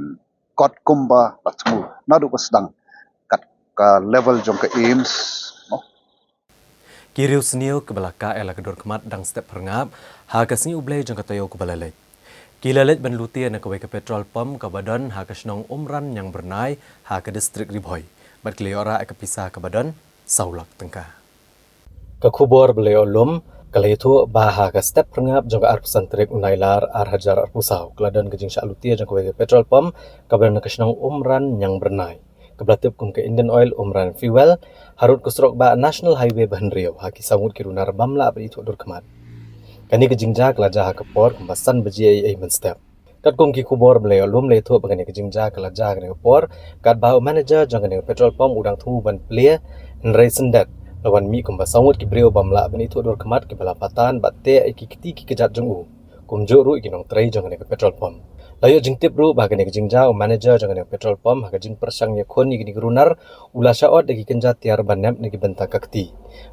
kot kumba la thmu naduh ba sdang kat ka level jong ka AIIMS mo. Ki riewsniew kiba la kah ïa la ka dur khmat dang step pyrngap ha ka sngi U Blei jong ka taïew kaba la leit. Ki la leit ban lutia na kawei ka petrol pump kaba don ha ka shnong Umran Ñiangbyrbnai ha ka distrik Ri Bhoi bad ki la ïoh rah ïa ka pisa kaba don saw lak tyngka. Ka khubor ba la ïoh lum ka la ïathuh ba ha ka step pyrngap jong ka arphew san tarik u Nailar ar hajar arphew saw ka la don ka jingshah lutia jong kawei ka petrol pump kaba don ha ka shnong Umran Ñiangbyrbnai, kaba la tip kum ka Indian Oil Umran Fuel, harud ka surok bah National Highway ba hynriew ha ki saw ngut ki runar bym lah ban ithuh dur khmat. Kane ka jingjia ka la jia ha ka por kumba san baje eiei mynstep. Katkum ki khubor ba la ïoh lum la ïathuh ba kane ka jingjia ka la jia ha kane ka por katba u manager jong kane ka petrol pump u dang thmu ban plie, hynrei syndet la wan mih kumba saw ngut ki briew bym lah ban ithuh dur khmat kiba la patan bad teh ïa ki kti ki kjat jong u, kumjuh ruh ïa ki nongtrei jong kane ka petrol pump. La ïoh jingtip ruh ba ha kane ka jingjia u manager jong kane ka petrol pump ha ka jingpyrshang ïakhun ïa kine ki runar u la shah ot da ki kynja tiar ba nep na ki bynta ka kti.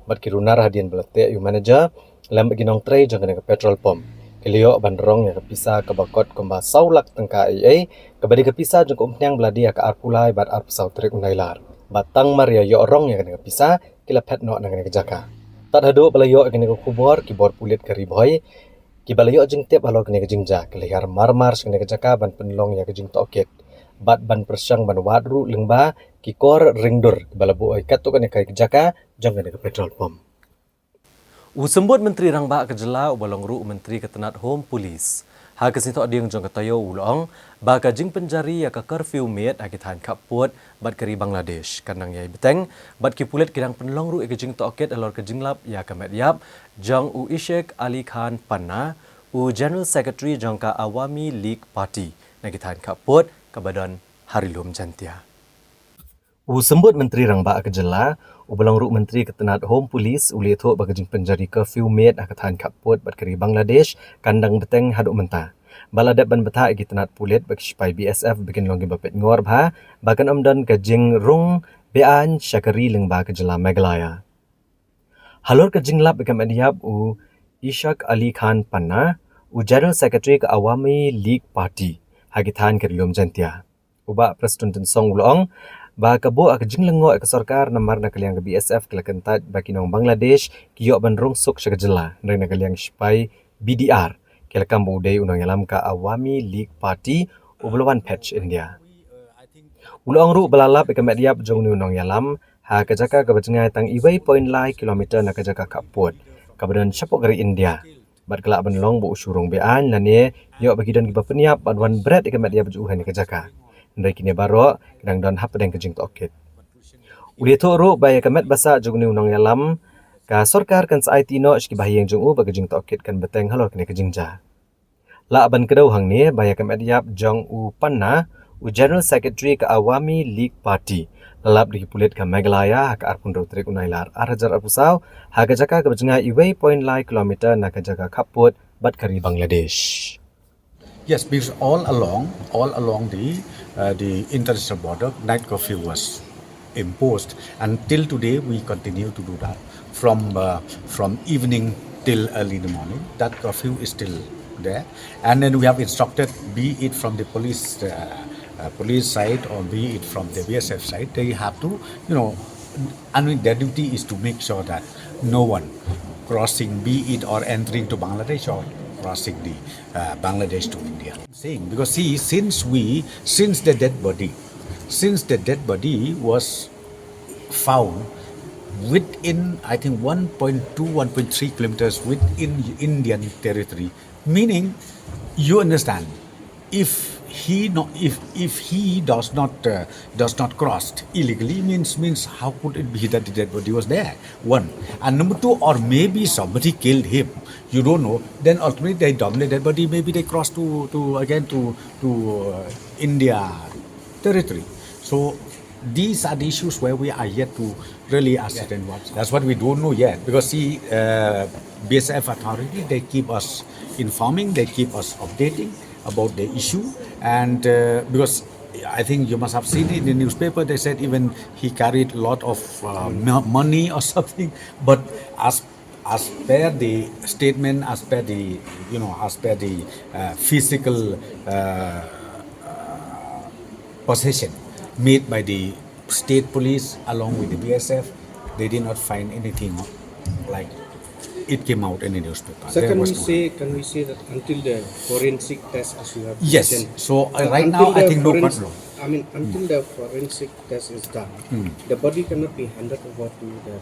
Bad ki runar hadien ba la teh ïa u manager lem bad ki nongtrei jong kane ka petrol pump ki la ïoh ban rong ïa ka pisa kaba kot kumba saw lak tyngka eiei, kaba dei ka pisa jong ka umphniang ba la die ha ka arphew lai bad arphew saw tarik u Nailar. Bad tang mar ïa ïoh rong ïa kane ka pisa ki la phet noh na kane ka jaka. Tad haduh ba la ïoh ïa kane ka khubor, ki bor pulit ka Ri Bhoi kiba la ïoh jingtip halor kane ka jingjia ki la hiar marmar sha kane ka jaka ban pynlong ïa ka jingtohkit bad ban pyrshang ban wad ruh lyngba ki kor ringdur kiba la buh ïa katto katne ka jaka jong kane ka petrol pump. U Symbud Myntri Rangbah ka jylla uba long ruh u Myntri ka tnat Home Police ha ka sngi Thohdieng jong ka taïew u la ong ba ka jingpynjari ïa ka curfew miet ha ki thaiñ khappud bad ka ri Bangladesh kan nang ïai bteng bad ki pulit ki dang pynlong ruh ïa ka jingtohkit halor ka jinglap ïa ka met ïap jong u Isheq Ali Khan Panna, u General Secretary jong ka Awami League Party na ki thaiñ khappud kaba don ha Ri Lum Jaintia. U Symbud Myntri Rangbah ka jylla uba long ruh Myntri ka tnat Home Police u la ïathuh ba ka jingpynjari curfew miet ha ka thaiñ khappud bad ka ri Bangladesh kan dang bteng haduh mynta. Ba la dep ban bthah ïa ki tnat pulit bad ki shipai BSF ba kin long kiba peit ngor bha ba kan ym don ka jingrung beaiñ sha ka ri lyngba ka jylla Meghalaya. Halor ka jinglap ïa ka met ïap u Ishaq Ali Khan Panna, u General Secretary ka Awami League Party ha ki thaiñ ka Ri Lum Jaiñtia, u Bah Prestone Tynsong u la ong ba ka buh ha ka jinglyngngoh ïa ka sorkar namar na ka liang ka B S F ka la kyntait ba ki nong Bangladesh ki ïoh ban rung suk sha ka jylla, hynrei na ka liang ki sipai B D R ki la kam ba u dei u nongïalam ka Awami League Party uba la wan phet sha India. U la ong ruh ba la lap ïa ka met ïap jong une u nongïalam ha ka jaka kaba jngai tang uwei point lai kilometer na ka jaka khappud kaba don shapoh ka ri India, bad ka lah ban long ba u shu rung beaiñ lane ïoh ba ki don kiba pynïap bad wan bret ïa ka met ïap jong u ha kane ka jaka. Hynrei kine baroh ki dang don hapdeng ka jingtohkit. U la ïathuh ruh ba ïa ka met ba sah jong une u nongïalam ka sorkar kan sa aiti noh sha ki bahaïing jong u bad ka jingtohkit kan bteng halor kane ka jingjia. Lah ban kdew hangne ba ïa ka met ïap jong u Panna, u General Secretary ka Awami League Party, la lap da ki pulit ka Meghalaya ha ka arphew hynriew tarik u Nailar ar hajar arphew saw ha ka jaka kaba jngai uwei point lai kilometer na ka jaka khappud bad ka ri Bangladesh. Yes, because all along, all along the uh, the international border, night curfew was imposed, and till today we continue to do that. From uh, from evening till early in the morning, that curfew is still there. And then we have instructed, be it from the police uh, uh, police side or be it from the B S F side, they have to, you know, I mean, their duty is to make sure that no one crossing, be it or entering to Bangladesh or crossing the uh, Bangladesh to India. Saying, because see, since we, since the dead body, since the dead body was found within, I think, one point two, one point three kilometers within Indian territory, meaning, you understand, if he not, if if he does not uh, does not cross illegally, means means how could it be that the dead body was there? One. And number two, or maybe somebody killed him. You don't know. Then ultimately they dump the dead body. Maybe they cross to to again to to uh, India territory. So these are the issues where we are yet to really ascertain what. That's what we don't know yet, because see, uh, B S F authority, they keep us informing, they keep us updating about the issue, and uh, because I think you must have seen it in the newspaper, they said even he carried a lot of uh, mo- money or something. But as as per the statement, as per the, you know, as per the uh, physical uh, uh, possession made by the state police along with the B S F, they did not find anything like it came out in the newspaper. So There can was we no say, can we say that until the forensic test, as you have Yes. mentioned, So uh, uh, right until now, I the think no forens- control. I mean, until the forensic test is done, the body cannot be handed over to the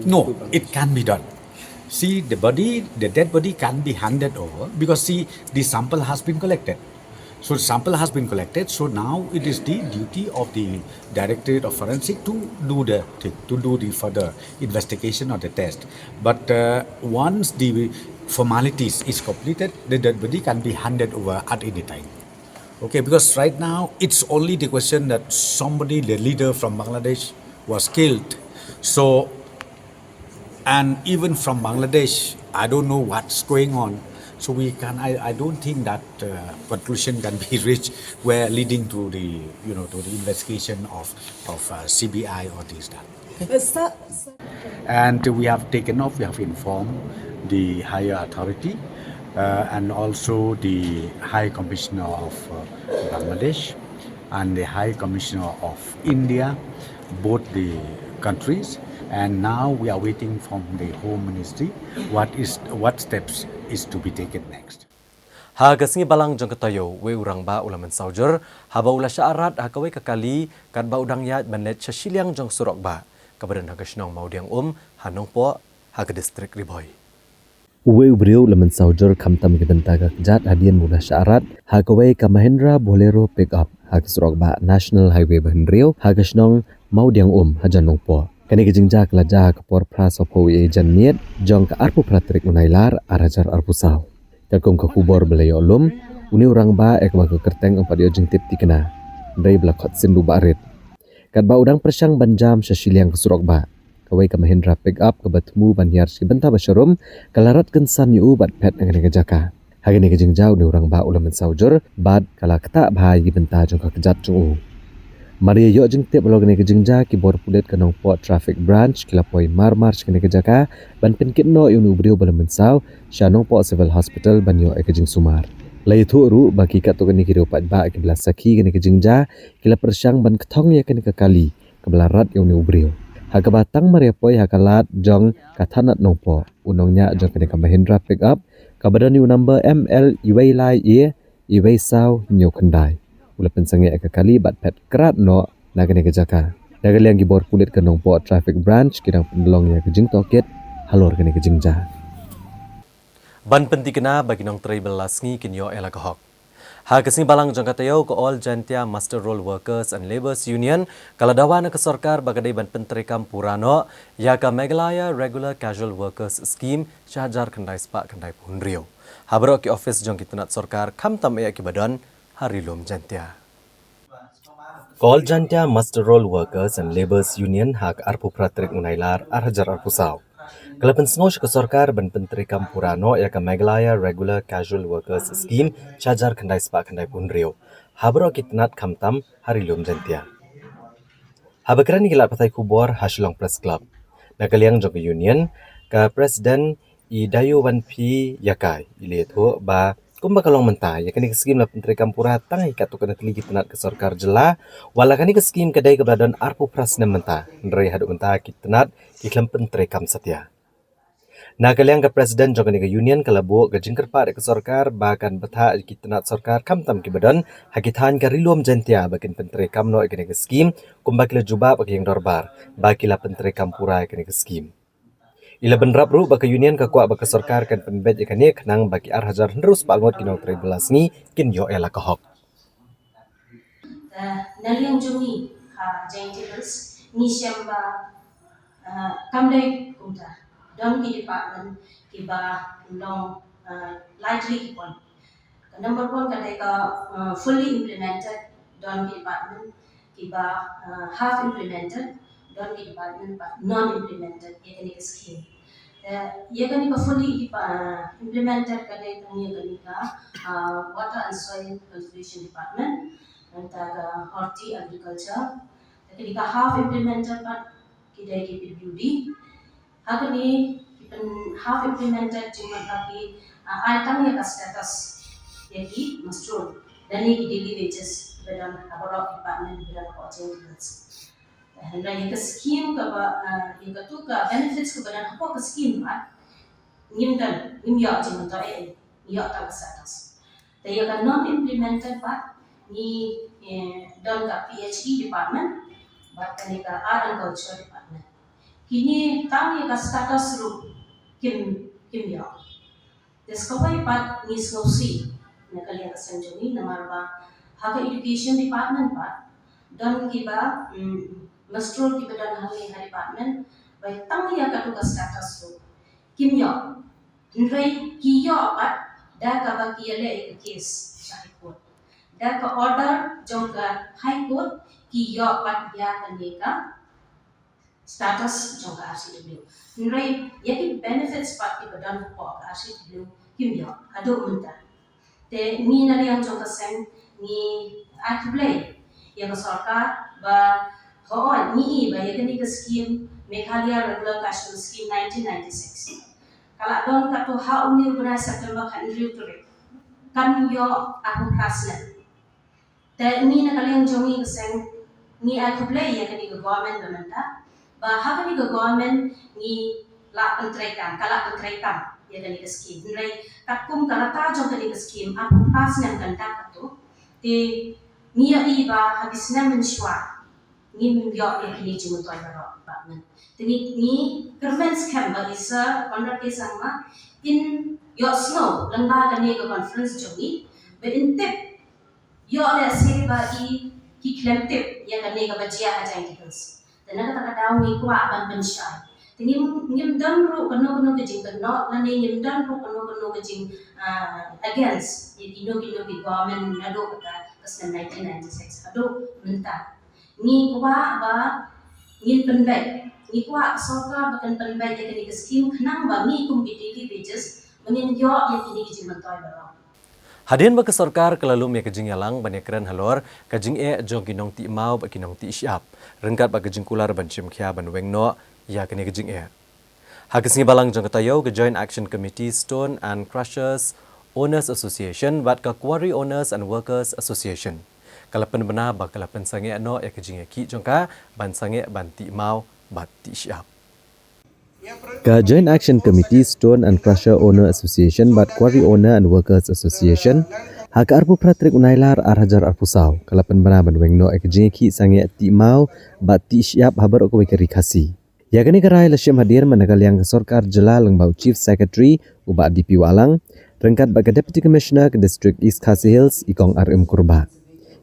to, No, to Bangladesh. It can be done. See, the body, the dead body can be handed over because see, the sample has been collected. So the sample has been collected. So now it is the duty of the Directorate of Forensic to do the thing, to do the further investigation or the test. But uh, once the formalities is completed, the dead body can be handed over at any time. Okay, because right now it's only the question that somebody, the leader from Bangladesh, was killed. So, and even from Bangladesh, I don't know what's going on. So we can, I, I don't think that uh, conclusion can be reached where leading to the, you know, to the investigation of, of uh, C B I or this, that. Okay? Uh, sir, sir. And we have taken off, we have informed the higher authority uh, and also the High Commissioner of uh, Bangladesh and the High Commissioner of India, both the countries. And now we are waiting from the Home Ministry what is what steps is to be taken next. Ha ka sngi balang jong ka taïew, wei u rangbah u la mynsaw jur haba u la shah arat ha kawei ka kali katba u dang ïaid ban leit sha shiliang jong surok bah kaba don ha ka shnong Mawdiang Um ha Nongpoh ha ka distrik Ri Bhoi. Uwei u briew u la mynsaw jur khamtam ki bynta ka kjat hadien ba u la shah arat ha kawei ka Mahindra Bolero pickup ha ka surok bah National Highway ba hynriew ha ka shnong Mawdiang Um hajan Nongpoh. Kane ka jingjia ka la jia ha ka por phra sawphew janmiet jong ka arphew phra tarik u Nailar ar hajar arphew saw. Katkum ka khubor ba la ïoh lum, une u rangbah ïa kaba ka kyrteng ym pat ïoh jingtip tikna, hynrei ba la khot sien da u Bah Rit. Katba u dang pyrshang ban jam sha shiliang ka surok bah, kawei ka Mahindra pickup kaba thmu ban hiar sha ki bynta ba sharum ka la rat kynsan ïa u bad phet na kane ka jaka. Ha kane ka jingjia une u rangbah u la mynsaw jur bad ka la ktah bha ïa ki bynta jong ka kjat jong u. Mar ïa ïoh jingtip halor kane ka jingjia, ki bor pulit ka Nongpoh Traffic Branch ki la poi marmar sha kane ka jaka ban pynkit noh ïa une u briew ba la mynsaw sha Nongpoh Civil Hospital ban ïoh ïa ka jingsumar. La ïathuh ruh ba ki katto katne ki riew paidbah kiba la sakhi kane ka jingjia ki la pyrshang ban kthong ïa kane ka kali kaba la rat ïa une u briew, ha kaba tang mar ïa poi ha ka lad jong ka thanat Nongpoh, u nongñiah jong kane ka Mahindra pickup kaba don ïa u number M L uwei lai A uwei saw hynñiew khyndai u la pynsangeh ïa ka kali bad phet krad noh na kane ka jaka. Na ka liang ki bor pulit ka Nongpoh Traffic Branch ki dang pynlong ïa ka jingtohkit halor kane ka jingjia. Ban pynthikna ba ki nongtrei bylla sngi kin ïoh ïa la ka hok. Ha ka sngi Balang jong ka taïew, ka All Jaintia Muster Roll Workers and Labours Union ka la dawa na ka sorkar ba ka dei ban pyntreikam pura noh ïa ka Meghalaya Regular Casual Workers Scheme shi hajar khyndai spah khyndaiphew hynriew ha baroh ki ophis jong ki tnat sorkar, khamtam eh ïa kiba don ha Ri Lum Jaintia. Ka All Jaintia Muster Roll Workers and Labours Union ha ka arphew phra tarik u Nailar ar hajar arphew saw ka la pynsngew sha ka sorkar ban pyntreikam pura noh ïa ka Meghalaya Regular Casual Workers Scheme shi hajar khyndai spah khyndaiphew hynriew ha baroh ki tnat, khamtam ha Ri Lum Jaintia. Haba kren ïa ki lad pathai khubor ha Shillong Press Club, na ka liang jong ka Union, ka President i Dayu Wanphi Yakai i la ïathuh ba kumba ka long mynta, ïa kane ka skim la pyntreikam pura tang ïa katto katne tylli ki tnat ka sorkar jylla. Wat la kane ka skim ka dei kaba la don arphew phra snem mynta, hynrei haduh mynta ki tnat ki khlem pyntreikam satia. Na ka liang ka President jong kane ka Union ka la buh ka jingkyrpad ïa ka sorkar ba kan bthah ïa ki tnat sorkar, khamtam kiba don ha ki thaiñ ka Ri Lum Jaintia, ba kin pyntreikam noh ïa kane ka skim kumba ki la jubab ha ka ïing dorbar ba ki la pyntreikam pura ïa kane ka skim. I la bynrap ruh ba ka Union ka kwah ba ka sorkar kan pynbeit ïa kane khnang ba ki ar hajar hynriew spah ngut ki nongtrei bylla sngi kin ïoh ïa la ka hok. Te na liang jong ngi ha Jaintia Hills, ngi shem ba, ah, kam dei kumta. Don ki department kiba long, ah, largely ki pon. Ka number one ka dei ka, ah, fully implemented, don ki department kiba, ah, half implemented, don ki department ba non implemented ïa kane ka scheme. Eh, ïa kane ka fully, ah, implemented ka dei tang ïa kane ka, ah, Water and Soil Conservation Department, nangta ka Horticulture. Te kane ka half implemented pat ki dei ki P W D. Ha kane ki pyn half implemented jingmut ba ki, ah, ai tang ïa ka status ïa ki muster roll lane ki daily wages ba don ha baroh ki department ba don ha Jaintia Hills. Hynrei ïa ka scheme kaba, ah, ïa katu ka benefits kaba don hapoh ka scheme pat, ngim don, ngim ïoh jingmyntoi, eh, ngi ïoh tang ka status. Te ïa ka non implemented pat ngi, eh, don ka P H E department bad kane ka Art and Culture Department. Kine tang ïa ka status ruh kim, kim ïoh. Te sa kawei pat ngi sngewsih na ka liang ka seng jong ngi, namar ba ha ka education department pat don kiba, mm, muster roll kiba don hangne ha department ba tang ïa katu ka status ruh kim ïoh. Hynrei ki ïoh pat da kaba ki ïaleh ïa ka case sha High Court. Da ka order jong ka High Court ki ïoh pat ïa kane ka status jong ka R C W. Hynrei ïa ki benefits pat kiba don hapoh ka R C W kim ïoh haduh mynta. Te ngi na liang jong ka seng ngi ai khublei ïa ka sorkar ba, hooid, ngi i ba ïa kane ka scheme, Meghalaya Regular Casual Scheme nineteen ninety-six, ka la don katto ha une u bnai September khathynriew tarik, kan ïoh arphew phra snem. Te ngi na ka liang jong ngi ka seng ngi ai khublei ïa kane ka government ba mynta, ba ha kane ka government ngi la pyntreikam, ka la pyntreikam ïa kane ka scheme. Hynrei katkum ka rta jong kane ka scheme arphew phra snem kan dap katto, te ngi ïohi ba ha ki snem mynshuwa ngim ïoh ïa kine ki jingmyntoi baroh ba mynta. Te ngi, ngi kyrmen skhem ba i Sir Conrad K Sangma in ïohsngew lyngba kane ka conference jong ngi, ba in tip, ïoh lehse ba i ki khlem tip ïa kane kaba jia ha Jaintia Hills. Te na kata ka daw ngi kwah ban pynshai. Te ngim, ngim don ruh kano kano ka jingkynnoh lane ngim don ruh kano kano ka jing, ah, against ïa kino kino ki government naduh kata ka snem nineteen ninety-six haduh mynta. Ngi kwah ba ngin pynbeit, ngi kwah ka sorkar ba kan pynbeit ïa kane ka scheme khnang ba ngi kum ki daily wages ba ngin ïoh ïa kine ki jingmyntoi baroh. Hadien ba ka sorkar ka la lum ïa ka jingïalang ban ïakren halor ka jingeh jong ki nongtih maw bad ki nongtih shyiap, ryngkat bad ka jingkular ban shim khia ban weng noh ïa kane ka jingeh. Ha ka sngi Balang jong ka taïew, ka Joint Action Committee Stone and Crushers Owners Association bad ka Quarry Owners and Workers Association ka la pynbna ba ka la pynsangeh noh ïa ka jingïakhih jong ka ban sangeh ban tih maw bad tih shyiap. Ka Joint Action Committee Stone and Crusher Owner Association bad Quarry Owner and Workers Association ha ka arphew phra tarik u Nailar ar hajar arphew saw ka la pynbna ban weng noh ïa ka jingïakhih sangeh tih maw bad tih shyiap ha baroh kawei ka ri Khasi. Ïa kane ka rai la shim hadien man ka liang ka sorkar jylla lyngba u Chief Secretary u Bah D P Wahlang, ryngkat bad ka Deputy Commissioner ka District East Khasi Hills i Kong R M Kurbah.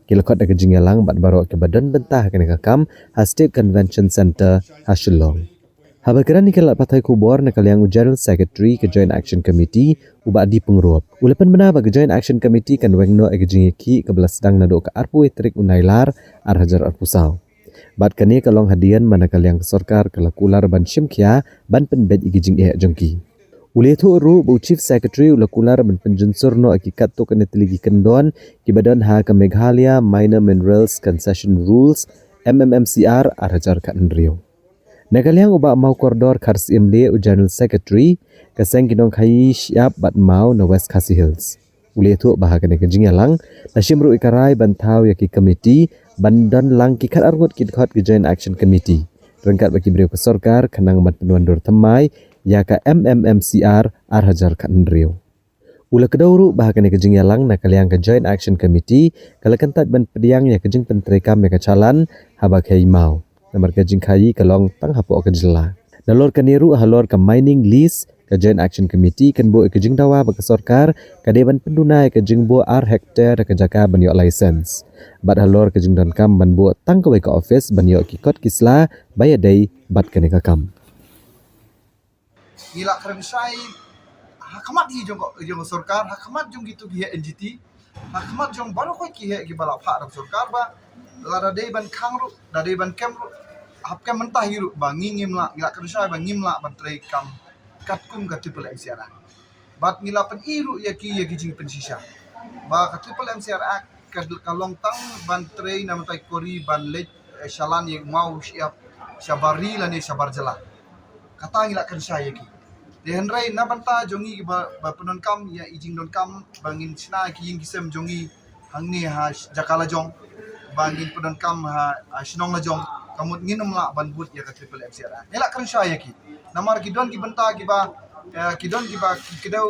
Ki la khot da ka jingïalang bad baroh kiba don bynta ha kane ka kam ha State Convention Centre ha Shillong. Haba kren ïa ki lad pathai khubor na ka liang u General Secretary ka Joint Action Committee u Bah D Pyngrope, u la pynbna ba ka Joint Action Committee kan weng noh ïa ka jingïakhih kaba la sdang naduh ka arphew wei tarik u Nailar ar hajar arphew saw. Bad kane ka long hadien ba na ka liang ka sorkar ka la kular ban shim khia ban pynbeit ïa ki jingeh jong ki. U la ïathuh ruh ba u Chief Secretary u la kular ban pynjynsur noh ïa ki katto katne tylli ki kyndon kiba don ha ka Meghalaya Minor Minerals Concession Rules, M M M C R, ar hajar khathynriew. Na ka liang u Bah Mawkordor Kharsyiem Lieh, u General Secretary ka seng ki nongkhaïi shyiap bad maw na West Khasi Hills, u la ïathuh ba ha kane ka jingïalang la shim ruh ïa ka rai ban thaw ïa ki komiti ban don lang ki khatar ngut ki dkhot ka Joint Action Committee ryngkat bad ki briew ka sorkar khnang ban pynwandur thymmai ïa ka M M M C R ar hajar khathynriew. U la kdew ruh ba ha kane ka jingïalang na ka liang ka Joint Action Committee ka la kyntait ban pdiang ïa ka jingpyntreikam ïa ka challan haba khaïi maw, namar ka jingkhaïi ka long tang hapoh ka jylla. Nalor kane ruh, halor ka mining lease, ka Joint Action Committee kan buh ïa ka jingdawa ba ka sorkar ka dei ban pynduna ïa ka jingbuh ar hektar da ka jaka ban ïoh license. Bad halor ka jingdonkam ban buh tang kawei ka office ban ïoh ki kot ki sla ba ïadei bad kane ka kam. Ngi la kren shai ha khmat hi jong ka, jong ka sorkar, ha khmat jong kitu ki heh N G T, ha khmat jong baroh kawei ki heh kiba la phah da ka sorkar ba lada dei ban khang ruh, da dei ban kem ruh, hap kem mynta hi ruh ba ngi ngim lah, ngi la kren shai ba ngim lah ban trei kam katkum ka Triple M C R Act. Bad ngi la pyni ruh ïa ki, ïa ki jingpynshisha ba ka Triple M C R Act ka, ka long tang ban trei na mynta ki kori ban leit, eh, shalan ïa u maw u shyiap shabar ri lane shabar jylla. Kata ngi la kren shai ïa ki. Te hynrei na bynta jong ngi ba, ba pyndonkam ïa i jingdonkam ba ngin shna ki ïing ki sem jong ngi hangne ha sh-, jaka la jong, ba ngin pyndonkam ha, ha shnong la jong, ka mut ngin ym lah ban bud ïa ka Triple M C R Act. Ngi la kren shai ïa ki. Namar ki don ki bynta kiba, eh, ki don kiba ki kdew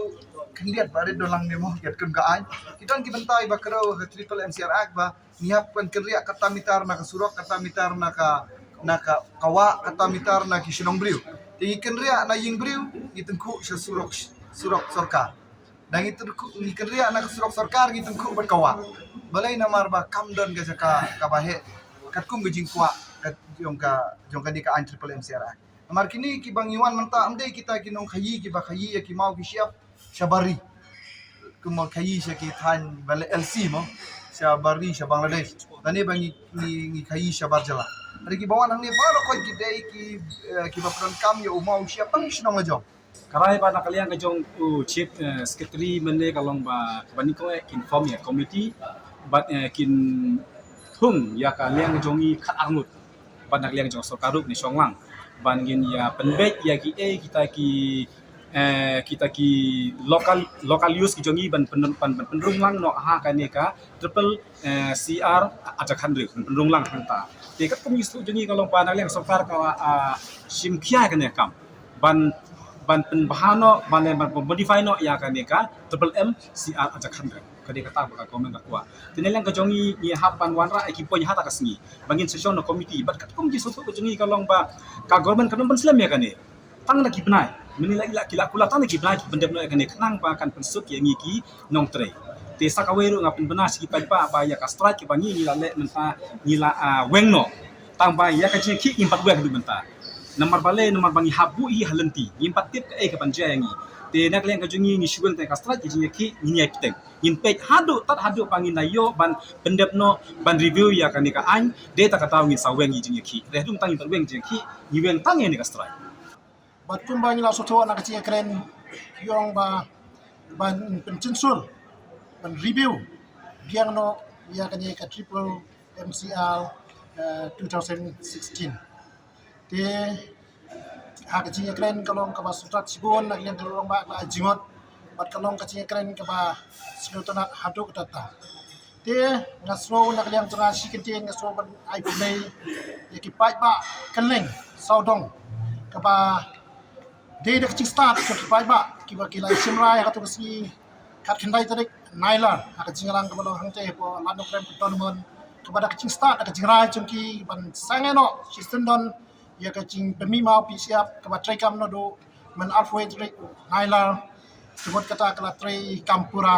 khyndiat ba rit don lang ne mo, ki kum ka aiñ. Ki don ki bynta kiba kdew ha ka Triple M C R Act ba ngi hap ban kynriah kata mitar na ka surok, kata mitar na ka, na ka, ka wah, kata mitar na ki shnong briew. Te ngi kynriah na ïing briew, ngi tyngkhuh sha surok, surok sorkar. Da ngi tyngkhuh, ngi kynriah na ka surok sorkar, ngi tyngkhuh bad ka wah. Balei? Namar ba kam don ka jaka kaba heh katkum ka jingkwah ka jong ka, jong kane ka aiñ Triple M C R Act. Namar kine kiba ngi wan mynta ym dei kita ki nongkhaïi kiba khaïi ïa ki maw ki shyiap shabar ri. Kumba khaïi sha ki thaiñ ba leh L C mo, shabar ri sha Bangladesh. Lane ba ngi, ngi, ngi khaïi shabar jylla. Hynrei kiba wan hangne baroh kawei ki dei ki, eh, kiba pyndonkam ïa u maw u shyiap tang shnong la jong. Ka rai ba na ka liang ka jong u Chief, eh, Secretary mynne ka long ba, kaba nyngkong eh kin form ïa committee bad, eh, kin thung ïa ka liang ka jong ngi khatar ngut. Bad na ka liang ka jong sorkar ruh ne shong lang ban ngin ïa pynbeit ïa ki, eh, kita ki, eh, kita ki local, local use ki jong ngi ban pyn-, ban, ban pynrung lang noh ha kane ka Triple, eh, C R ar hajar khathynriew, ban pynrung lang hangta. Te katkum ngi shu jong ngi ka long ba na ka liang sorkar ka, ah, shim khia kane ka kam ban, ban pynbha noh, ban, ban modify noh ïa kane ka Triple M C R ar hajar khathynriew. Ka dei kata ba ka government ka kwah. Te na liang ka jong ngi, ngi hap ban wanrah ïa ki point ha kata ka sngi ba ngin session na committee. Bad katkum ki shu ka jong ngi ka long ba ka government kan ym pynslem ïa kane tang na ki bnai. Mynne la, la ki la kular tang na ki bnai ki pyndep noh ïa kane khnang ba kan pynsuk ïa ngi ki nongtrei. Te sa kawei ruh nga pynbna sha ki paidbah ba ïa ka strike kaba ngi, ngi la leh mynta ngi la, ah, weng noh. Tang ba ïa ka jingïakhih ngim pat weng haduh mynta. Namar balei? Namar ba ngi hap buh hi ha lynti. Ngim pat tip kaei kaban jia ïa ngi. Te na ka liang ka jong ngi, ngi shu weng tang ïa ka strike, ka jingïakhih ngin ïai bteng. Ngin peit haduh, tad haduh ba ngin da ïoh ban pyndep noh, ban review ïa kane ka aiñ. Dei ta ka daw ngin sa weng ïa ka jingïakhih. Hynrei haduh mynta ngim pat weng jingïakhih, ngi weng tang ïa kane ka strike. Bad kumba ngi la sngewthuh na ka jingïakren, ki ong ba ban pynjynsur ban review biang noh ïa kane ka triple M C R, eh, two thousand sixteen. Te ha ka jingïakren ka long kaba sngewtynnat shibun na ka liang ka long ba ka jingot bad ka long ka jingïakren kaba sngewtynnat haduh katta. Te nga sngew na ka liang jong nga shi kyntien nga sngew ban ai khublei ïa ki paidbah kylleng sawdong kaba dei da ka jingstad ka ki paidbah kiba ki la shim rai ha kato ka sngi khatkhyndai tarik Nailar ha ka jingïalang kaba long hangtei hapoh Lad Nongkrem Cantonment, kaba da ka jingstad da ka jingrai jong ki ban sangeh noh shi syndon ïa ka jingpynmih maw pynïap kaba treikam naduh mynta arphew tarik Nailar. Te mut kata ka la treikam pura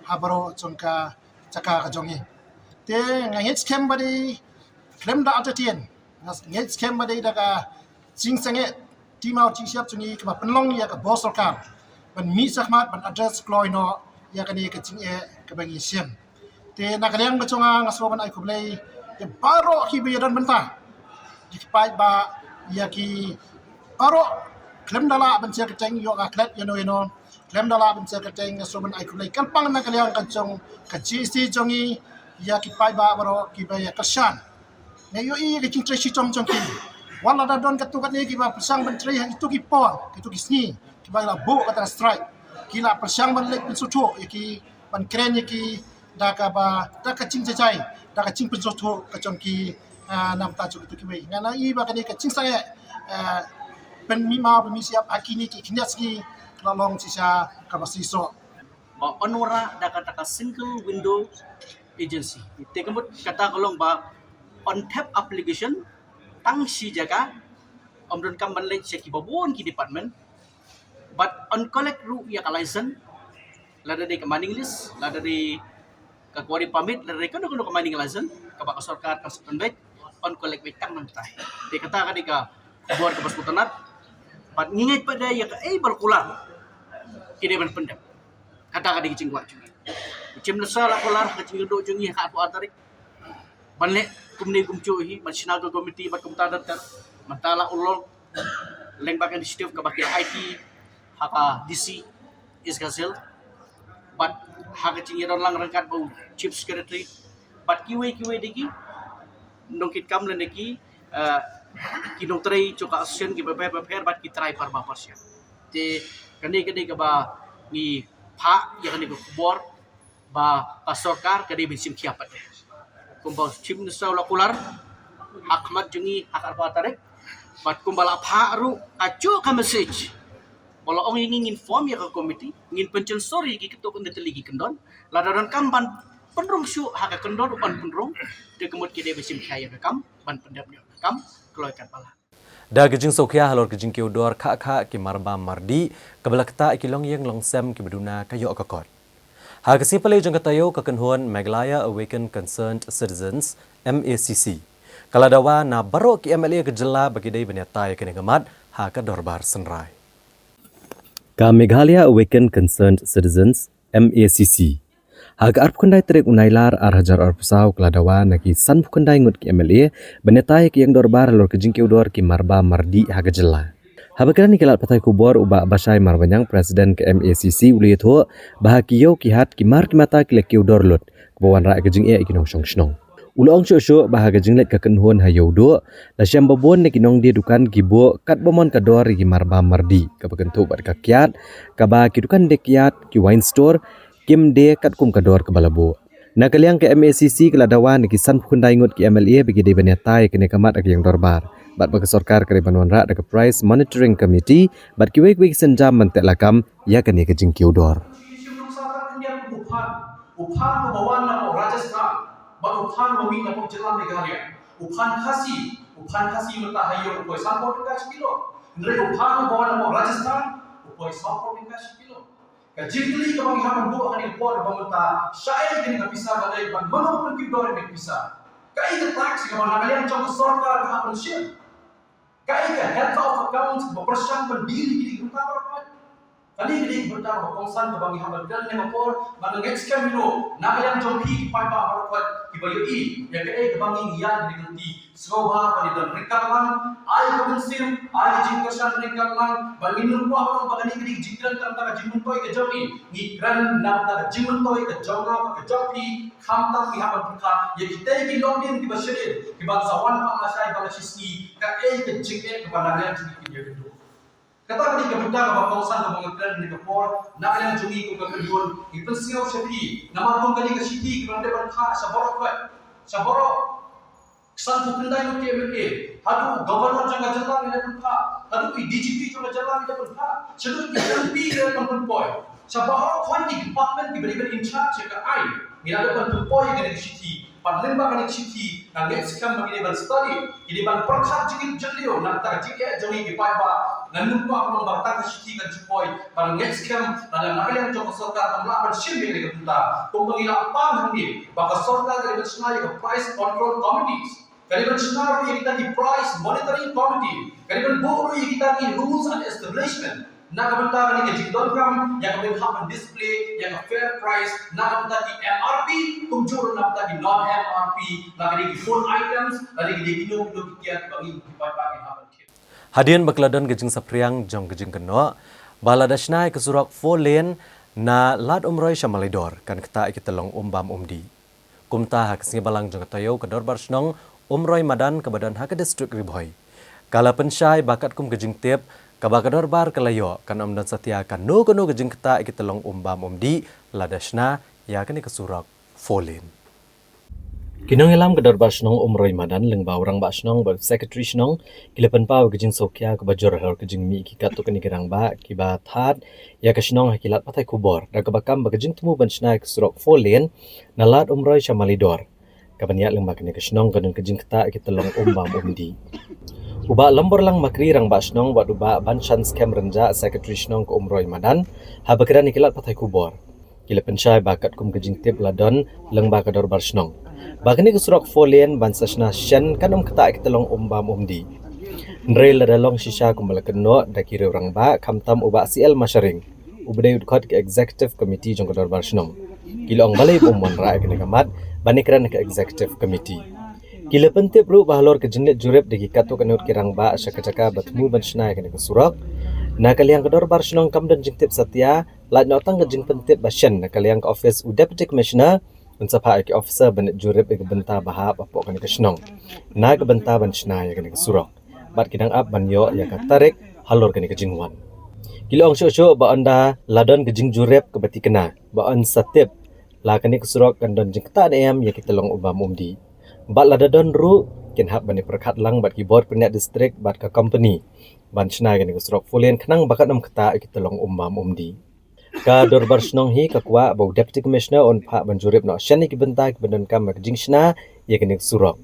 ha baroh jong ka jaka ka jong ngi. Te nga ngeit skhem ba dei khlem da artatien, nga ngeit skhem ba dei da ka jingsangeh ti maw ti shyiap jong ngi kaba pynlong ïa ka bor sorkar ban mih shakhmat ban address kloi noh ïa kane ka jingeh kaba ngi shim. Te na ka liang ka jong nga nga sngew ban ai khublei ïa baroh kiba ïadon bynta, ïa ki paidbah, ïa ki baroh, khlem da lah ban sngewkyrmen ïoh nga klet ïano ïano, khlem da lah ban sngewkyrmen nga sngew ban ai khublei kyrpang na ka liang ka jong ka G C jong ngi ïa ki paidbah baroh kiba ïa kyrshan. Nga ïohi ka jingtrei shitom jong ki. Wat la da don katto katne kiba pyrshang ban trei ha kito ki por, kito ki sngi kiba la buh kata ka strike, ki la pyrshang ban leit pynsngewthuh ïa ki, ban kren ïa ki da kaba, da ka jingjahjai, da ka jingpynsngewthuh ka jong ki, ah, na ka bynta jong kito kiwei. Nga ïohi ba kane ka jingsangeh, ah, pynmih maw pynmih shyiap ha kine ki khyndiat sngi ka la long shisha kaba shisha. Ba yn wanrah da kata ka single window agency. Te ka mut kata ka long ba yn thep application tang shi jaka, ym donkam ban leit sha kiba bun ki department, bad yn collect ruh ïa ka license, lada dei ka mining lease, lada dei ka quarry permit, lada dei kano kano ka mining license kaba ka sorkar ka sa pynbeit, yn collect beit tang nangtai. Te kata ka dei ka khubor kaba sngewtynnat. Bad ngi ngeit pat de ïa kaei ba la kular ki dei ban pyndep. Kata ka dei ka jingkwah jong ngi. U Chief Minister la kular ka jingïaduh jong ngi ha ka arphew tarik ban leh kumne kumjuh hi, ban shna ka komiti bad kumta da ter. Mynta la u long Land Bank Initiative kaba ki la aiti ha ka D C East Khasi Hills, bad ha ka jingïadon lang ryngkat bad u Chief Secretary bad kiwei kiwei de ki nongkitkam lane ki, eh, ki nongtrei jong ka association kiba pher ba pher bad ki trai parba parshia. Te kane ka dei kaba ngi phah ïa kane ka khubor ba ka sorkar ka dei ban shim khia pat de. Kumba u Chief Minister u la kular ha khmat jong ngi ha ka arphew tarik, bad kumba la phah ruh kajuh ka message ba la ong ïa ngi ngin form ïa ka komiti, ngin pynshynshar ïa ki katto katne tylli ki kyndon. Lada donkam ban pynrung shuh ha ka kyndon ruh yn pynrung. Te ka mut ki dei ban shim khia ïa ka kam ban pyndep ïa ka kam kloi katba lah. Da ka jingsngewkhia halor ka jingkiew dor khah khah ki marbam mardih kaba la ktah ïa ki longïing longsem kiba duna ka ïoh ka kot. Ha ka sngi Palei jong ka taïew ka kynhun Meghalaya Awaken Concerned Citizens, M A C C, ka la dawa na baroh ki M L A ka jylla ba ki dei ban ïatai ïa kane ka mat ha ka dorbar synrai. Ka Meghalaya Awaken Concerned Citizens, M A C C, ha ka arphew khyndai tarik u Nailar ar hajar arphew saw ka la dawa na ki sanphew khyndai ngut ki M L A ban ïatai ïa ka ïing dorbar halor ka jingkiew dor ki marbam mardih ha ka jylla. Haba kren ïa ki lad pathai khubor u Bah Bashai Marbaniang, President ka M A C C, u la ïathuh ba ha ki ïew ki hat ki mar ki mata ki la kiew dor lut, kaba wanrah ïa ka jingeh ïa ki nongshong shnong. U la ong shuh shuh ba ha ka jingleit ka kynhun ha Ïewduh, la shem ba bun na ki nongdie dukan ki buh katba mon ka dor ïa ki marbam mardih, kaba kynthup bad ka kiad, kaba ki dukan die kiad, ki wine store, kim die katkum ka dor kaba la buh. Na ka liang ka M A C C ka la dawa na ki sanphew khyndai ngut ki M L A ba ki dei ban ïatai ïa kane ka mat ha ka ïing dorbar, bad ba ka sorkar ka dei ban wanrah da ka Price Monitoring Committee bad kiwei kiwei ki sienjam ban teh lakam ïa kane ka jingkiew dor. U phan, u phan uba wan napoh Rajasthan bad u phan uba mih napoh jylla Meghalaya. U phan Khasi, u phan Khasi mynta ha ïew u poi sanphew tyngka shi kilo. Hynrei u phan uba wan napoh Rajasthan u poi sawphew tyngka shi kilo. Ka jingkylli kaba ngi hap ban buh ha kane ka por kaba mynta, shaei kane ka pisa ba dei bad mano ban kiew dor ïa kane ka pisa? Kaei ka tax kaba na ka liang jong ka sorkar ka hap ban shim? Kaei ka head of accounts ba pyrshang ban deal ïa kine ki bynta baroh kawei? Kane ka dei ka bynta kaba kongsan kaba ngi hap ban kren ha kane ka por, ba ngin ngeit skhem hi ruh na ka liang jong phi ki paidbah baroh khoit kiba ïohi ïa kaei kaba ngi ïa ka dei ka lynti. Sngewbha ba ngin don ryngkat lang, ai ka mynsiem, ai ka jingkyrshan ryngkat lang, ba ngin nym kwah ban ong ba kane ka dei ka jingkren tang na ka jingmyntoi ka jong ngi. Ngi kren na ka bynta ka jingmyntoi ka jong nga bad ka jong phi, khamtam ngi hap ban pyrkhat ïa kitei ki longdien kiba shadien, kiban sa wan pat lashai ba la shisngi, kaei ka jingeh kaba na ka liang jong ngi kin ïa ïoh. Kata ka dei ka bynta kaba kongsan kaba nga kren ha kane ka por, na ka liang jong ngi kum ka kynhun, ngi pynsngew sha phi, namar kum kane ka shithi kaba ngi dei ban phah sha baroh khoit, sha baroh san phew khyndai ngut ki M L A, haduh u Governor jong ka jylla ngi dei ban phah, haduh i D G P jong ka jylla ngi dei ban phah, shaduh i M P ngi dei ban pynpoi, sha baroh khoit ki department kiba dei ban in charge ïa ka aiñ, ngi dei ban pynpoi ïa kane ka shithi. Bad lyngba kane ka shithi, nga ngeit skhem ba ki dei ban study, ki dei ban pyrkhat jingkit jingïaid na ka bynta ka jingeh jong ngi ki paidbah. Ngan nym kwah ban ong ba kata ka shithi kan shu poi, bad nga ngeit skhem lada na ka liang jong ka sorkar kam lah ban shim ïa kane ka bynta, kumba ngi la pan hangne ba ka sorkar ka dei ban shna ïa ka price control committees, ka dei ban shna ruh ïa kita ki price monitoring committee, ka dei ban buh ruh ïa kita ki rules and establishment na ka bynta kane ka jingdonkam ïa ka ban hap ban display ïa ka fair price na ka bynta ki M R P, kumjuh ruh na ka bynta ki non M R P, na ka dei ki food items, na ka dei kino kino ki kiad ba ngi ki paidbah ngi hap ban thied. Hadien ba ka la don ka jingsaphriang jong ka jingkynnoh ba lada shna ïa ka surok four lane na Lad Umroi sha Maleidor, kan ktah ïa ki tyllong um bam um dih. Kumta ha ka sngi Balang jong ka taïew ka Dorbar Shnong Umroi Madan kaba don ha ka district Ri Bhoi, ka la pynshai ba katkum ka jingtip kaba ka dorbar ka la ïoh, kan ym don satia kano kano ka jingktah ïa ki tyllong um bam um dih lada shna ïa kane ka surok four lane. Ki nongïalam ka Dorbar Shnong Umroi Madan lyngba u Rangbah Shnong bad u Secretary Shnong ki la pynpaw ïa ka jingsngewkhia kaba jur halor ka jingmih ki katto katne ki rangbah kiba thad ïa ka shnong ha ki lad pathai khubor da kaba kam ba ka jingthmu ban shna ïa ka surok four lane na Lad Umroi sha Maleidor, kaban ïaid lyngba kane ka shnong ka don ka jingktah ïa ki tyllong um bam um dih. U Bah Lamborlang Makri, Rangbah Shnong, bad u Bah Banshan Skhem Rynjah, Secretary Shnong ka Umroi Madan, haba kren ïa ki lad pathai khubor, ki la pynshai ba katkum ka jingtip la don lyngba ka Dorbar Shnong ba kane ka surok four lane ban sa shna shen kan ym ktah ïa ki tyllong um bam um dih. Hynrei lada long shisha kumba la kynnoh da ki riew rangbah, khamtam u Bah C L Masharing, uba dei u dkhot ka Executive Committee jong ka Dorbar Shnong, ki la ong balei ba um wanrah ïa kane ka mat ban ïakren ha ka Executive Committee. Ki la pyntip ruh ba halor ka jingleit jurip da ki katto katne ngut ki rangbah sha ka jaka ba thmu ban shna ïa kane ka surok, na ka liang ka Dorbar Shnong kam don jingtip satia, lait noh tang ka jingpyntip ba shen na ka liang ka office u Deputy Commissioner, un sa phah ïa ki officer ban leit jurip ïa ka bynta ba hap hapoh kane ka shnong na ka bynta ban shna ïa kane ka surok. Bad ki dang ap ban ïoh ïa ka tarik halor kane ka jingwan. Ki la ong shuh shuh ba ynda la don ka jingjurip kaba thikna, ba yn sa tip la kane ka surok kan don jingktah ne em ïa ki tyllong um bam um dih. Bad lada don ruh, kin hap ban ïa pyrkhat lang bad ki bor pynïaid district bad ka company ban shna ïa kane ka surok four lane khnang ba kan ym ktah ïa ki tyllong um bam um dih. Ka Dorbar Shnong hi ka kwah ba u Deputy Commissioner un phah ban jurip noh shen ïa ki bynta kiba donkam ha ka jingshna ïa kane ka surok.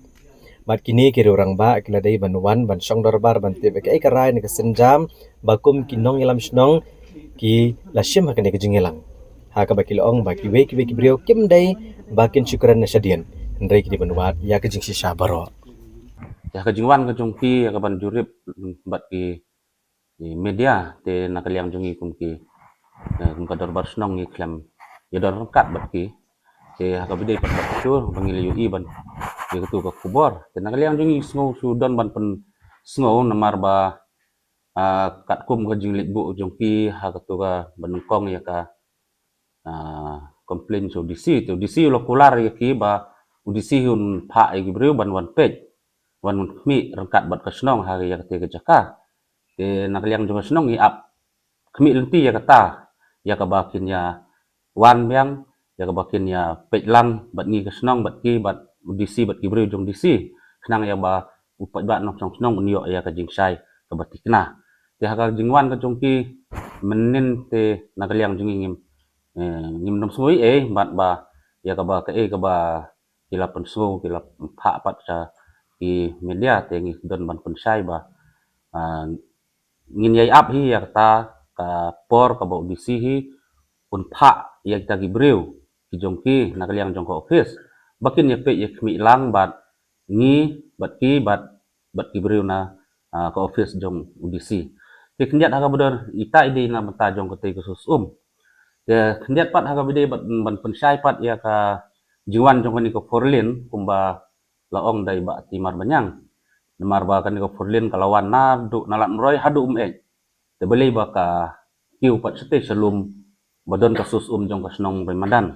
Bad kine ki riew rangbah ki la dei ban wan ban shong dorbar ban tip ïa kaei ka rai ne ka sienjam ba kum ki nongïalam shnong ki la shim ha kane ka jingïalang, ha kaba ki la ong ba kiwei kiwei ki briew kim dei ba kin shu kren na shadien, hynrei ki dei ban wad ïa ka jingshisha baroh. Ïa ka jingwan ka jong ki ïa ka ban jurip bad ki, ki media, te na ka liang jong ngi kum ki, eh, kum ka Dorbar Shnong ngi khlem ïadon ryngkat bad ki. Te ha kaba dei pat ka picture ba ngi la ïohi ban ïa katu ka khubor, te na ka liang jong ngi sngew shu don ban pynsngew namar ba, ah, katkum ka jingleit buh jong ki ha katu ka ba nyngkong ïa ka, ah, complain sha u D C, te u D C u la kular ïa ki ba u D C hi un phah ïa ki briew ban wan peit, wan khmih ryngkat bad ka shnong ha ïa kata ka jaka. Te na ka liang jong ka shnong ngi ap khmih lynti ïa kata, ïa kaba kin ïa wan biang, ïa kaba kin ïa peit lang bad ngi ka shnong bad ki, bad u D C bad ki briew jong D C, khnang ïa ba u paidbah nongshong shnong un ïoh ïa ka jingshai kaba thikna. Te ha ka jingwan ka jong ki mynnin te na ka liang jong ngi ngim, eh, ngim nym sngew ei ei bad ba ïa kaba kaei kaba ki la pynsngew, ki la phah pat sha ki media, te ngi don ban pynshai ba, ah, ngin ïai ap hi ïa kata ka por kaba u D C hi un phah ïa kita ki briew ki jong ki na ka liang jong ka office ba kin ïa peit ïa khmih lang bad ngi bad ki bad, bad ki briew na, ah, ka office jong u D C. Te khyndiat ha kaba dei ita i dei na bynta jong katei ka sus um. Te khyndiat pat ha kaba dei ban, ban pynshai pat ïa ka jingwan jong kane ka four lane kumba la ong da i Bah Timar Banyang. Namar ba kane ka four lane ka la wan naduh na Lad Umroi haduh Umeit. Te balei ba ka kiew pat shatei shalum ba don ka sus um jong ka shnong Umroi Madan.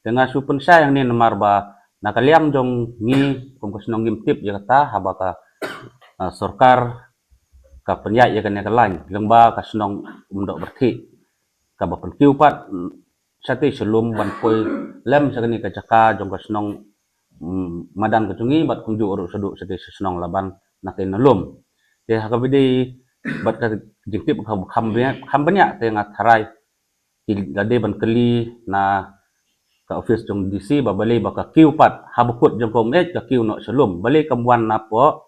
Te nga shu pynshai hangne namar ba na ka liang jong ngi kum ka shnong ngim tip ïa kata haba ka, ah, sorkar ka pynïaid ïa kane ka lain lyngba ka shnong Umdoh Byrthih. Kaba pynkiew pat, mm, shatei shalum ban poi lem sha kane ka jaka jong ka shnong, mm, Madan ka jong ngi bad kumjuh ruh shaduh shatei sha shnong Laban na kane lum. Te ha kaba dei bad ka jingtip ka kham bniah, kham bniah te nga tharai ki la dei ban kylli na ka office jong D C ba balei ba ka kiew pat haba kut jong ka Umeit ka kiew noh shalum. Balei kam wan napoh,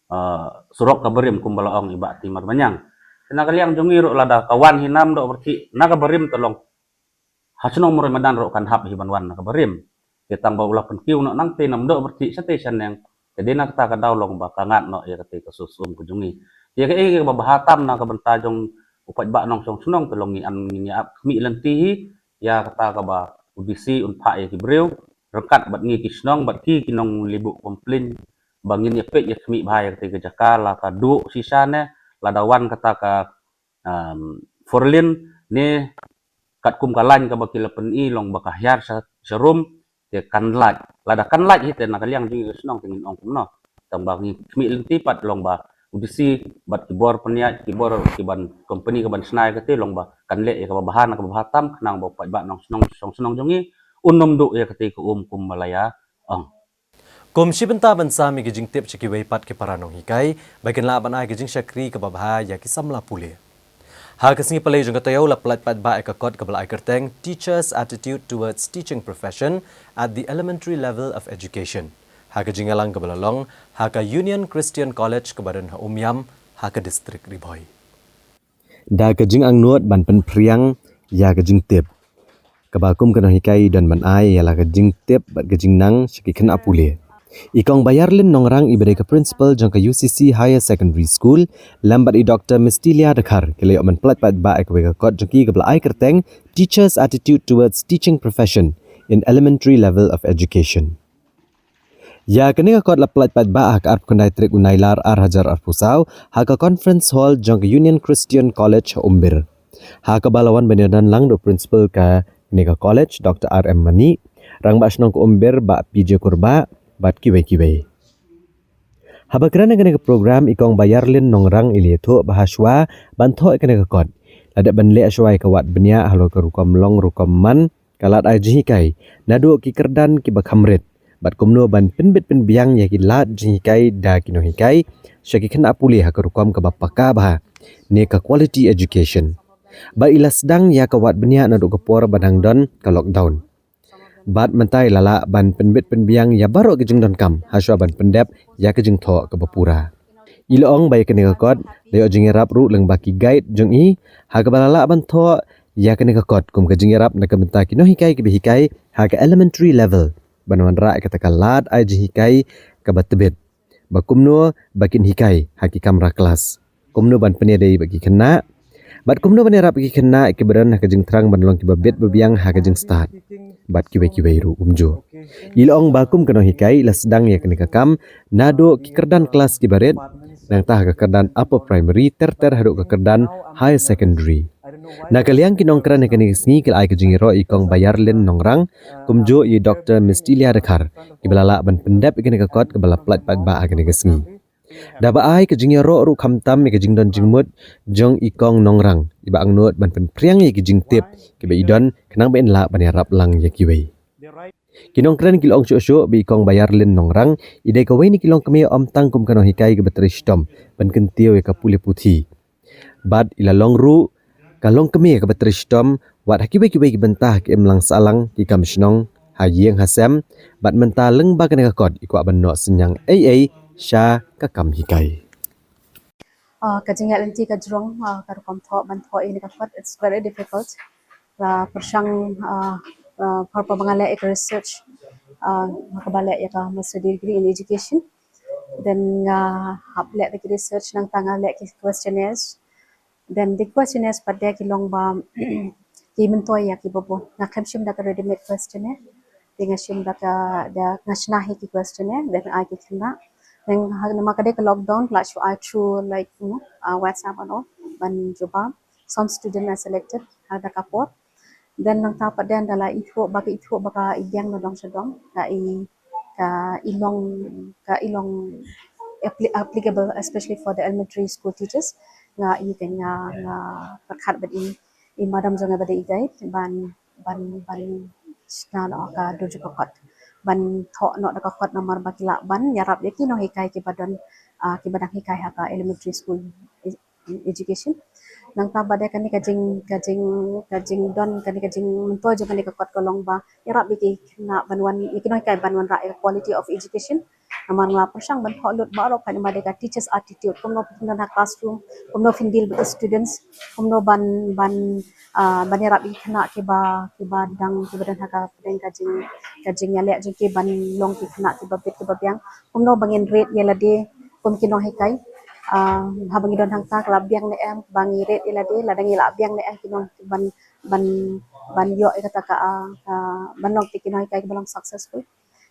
ah, surok kaba rim kumba la ong i Bah Timar Banyang. Te na ka liang jong ngi ruh lada ka wan hi na Umdoh Byrthih na kaba rim te long ha shnong Umroi Madan ruh kan hap hi ban wan na kaba rim. Te tang ba u la pynkiew noh nangtei na Umdoh Byrthih shatei shaneng. Te dei na kata ka daw long ba ka ngat noh ïa katei ka sus um ka jong ngi. Ïa kaei kaba bha tam na ka bynta jong u paidbah nongshong shnong te long ngi, ngin ïa ap khmih lynti hi ïa kata kaba u D C un phah ïa ki briew ryngkat bad ngi ki shnong bad ki, ki nongleit buh complain ba ngin ïa peit ïa khmih bha ïa katei ka jaka, la ka duh shisha ne lada wan kata ka, um, four lane ne katkum ka lain kaba ki la pyni long ba ka hiar sha, sharum. Te kan lait, lada kan lait hi te na ka liang jong ngi ka shnong te ngin ong kumno? Tang ba ngi khmih lynti pat long ba u D C bad ki bor pynïaid, ki bor ki ban company ka ban shna ïa katei long ba kan leh ïa kaba bha na kaba bha tam khnang ba u paidbah nongshong shnong jong ngi un ym duh ïa katei ka um kumba la ïa ong. Kum shi bynta ban sam ïa ki jingtip sha kiwei pat ki para nonghikai ba kin lah ban ai ki jingshakri kaba bha ïa ki samla pule. Ha ka sngi Palei jong ka taïew la pyllait paidbah ïa ka kot kaba la ai kyrteng Teachers' Attitude Towards Teaching Profession at the Elementary Level of Education ha ka jingïalang kaba la long ha ka Union Christian College kaba don ha Umiam ha ka district Ri Bhoi. Da ka jingangnud ban pynphriang ïa ka jingtip kaba kum ka nonghikai i don ban ai ïa la ka jingtip bad ka jingnang sha ki khynnah pule. I Kong Bayarlin Nongrang iba dei ka principal jong ka U C C Higher Secondary School lem bad i Doctor Mistilia Dkhar ki la ïoh ban pyllait paidbah ïa kawei ka kot jong ki kaba la ai kyrteng Teachers' Attitude Towards Teaching Profession in Elementary Level of Education. Ïa kane ka kot la pyllait paidbah ha ka arphew khyndai tarik u Nailar ar hajar arphew saw ha ka conference hall jong ka Union Christian College ha Umbir, ha kaba la wan ban ïadon lang da u principal kane ka college Doctor R M Mani, Rangbah Shnong ka Umbir Bah P J Kurbah bad kiwei kiwei. Haba kren ha kane ka program i Kong Bayarlin Nongrang i la ïathuh ba hashwa ban thoh ïa kane ka kot la dep ban leh shwa ïa ka wad bniah halor ka rukom long rukom man ka lad ai jinghikai naduh ki kyrdan kiba kham rit bad kumno ban pynbit pynbiang ïa ki lad jinghikai da ki nonghikai sha ki khynnah pule ha ka rukom kaba paka bha ne ka quality education. Ba i la sdang ïa ka wad bniah naduh ka por ba dang don ka lockdown. Bad mynta i la lah ban pynbit pynbiang ïa baroh ki jingdonkam hashwa ban pyndep ïa ka jingthoh kaba pura. I la ong ba ïa kane ka kot la ïoh jingïarap ruh lyngba ki guide jong i ha kaba la lah ban thoh ïa kane ka kot kum ka jingïarap na ka bynta ki nonghikai kiba hikai ha ka elementary level ban wanrah ïa kata ka lad ai jinghikai kaba tbit, ba kumno ba kin hikai ha ki kamra klas, kumno ban pynïadei bad ki khynnah bad kumno ban ïarap ïa ki khynnah kiba don ha ka jingthrang ban long kiba bit ba biang ha ka jingstad bad kiwei kiwei ruh kumjuh. I la ong ba kum ka nonghikai i la sdang ïa kane ka kam naduh ki kyrdan klas kiba rit, nangta ha ka kyrdan upper primary ter ter haduh ka kyrdan higher secondary. Na ka liang ki nongkren ha kane ka sngi ki la ai ka jingïaroh ïa i Kong Bayarlin Nongrang kumjuh ïa i Doctor Mistilia Dkhar kiba la lah ban pyndep ïa kane ka kot kaba la pyllait paidbah ha kane ka sngi. Da ba ai ka jingïaroh ruh khamtam ïa ka jingdon jingmut jong i Kong Nongrang iba angnud ban pynphriang ïa ki jingtip kiba i don khnang ba in lah ban ïarap lang ïa kiwei. Ki nongkren ki la ong shuh shuh ba i Kong Bayarlin Nongrang i dei kawei na ki longkmie ym tang kum ka nonghikai kaba trei shitom ban kyntiew ïa ka pule puthi, bad i la long ruh ka longkmie kaba trei shitom wat ha kiwei kiwei ki bynta ha ka imlang sahlang, ki kam shnong, ha ïing ha sem, bad mynta lyngba kane ka kot i kwah ban noh synñiang ei ei sha ka kam hikai. Ah, ka jingïaid lynti ka jrong, ah, ka rukom thoh, ban thoh ïa kane ka kot, it's very difficult. La pyrshang, ah, ah, por por ba nga leh ïa ka research, ah, ha kaba leh ïa ka master degree in education. Then nga hap leh da ki research, nangta nga leh ki questionnaires. Then the questionnaires pat de ki long ba ki myntoi ïa ki ba bun. Nga khlem shim da ka ready made questionnaire. Te nga shim da ka, da nga shna hi ki questionnaire, then ai ki khynnah. Then ha, namar ka dei ka lockdown, la shu ai through, like, you know, uh, WhatsApp and all, ban jubab. Some student are selected ha da ka por. Then nangta pat de ynda la ithuh, ba ka ithuh ba ka i biang na dong sha dong, ka i, ka i long, ka i long appli-, applicable especially for the elementary school teachers. Nga i ka, nga, nga pyrkhat bad i, i madam jong nga ba dei i guide ban, ban, ban shna noh ka dur jong ka kot, ban thoh noh da ka kot namar ba ki lah ban ïarap ïa ki nonghikai ki ba don, ah, ki ba dang hikai ha ka elementary school education. Nangta pat de kane ka jing, ka jing, ka jingdon, kane ka jingmyntoi jong kane ka kot ka long ba ïarap ïa ki khynnah ban wan, ïa ki nonghikai ban wanrah ïa ka quality of education. Namar nga la pyrshang ban thoh lut baroh, namar ka dei ka teacher's attitude, kumno phin don ha classroom, kumno phin deal with the students, kumno ban, ban, ah, ban ïarap ïa ki khynnah ki ba, ki ba dang, ki ba don ha ka pdeng ka jing, ka jingïaleh jong ki ban long ki khynnah ki ba bit ki ba biang, kumno ba ngin rit ïa lade kum ki nonghikai. Ah, haba ngi don hangta ka la biang ne em, ba ngi rit ïa lade, lada ngi la biang ne em ki nong, ban, ban, ban ïoh ïa kata ka, ah, ka, ban long ki nonghikai ki ba long successful.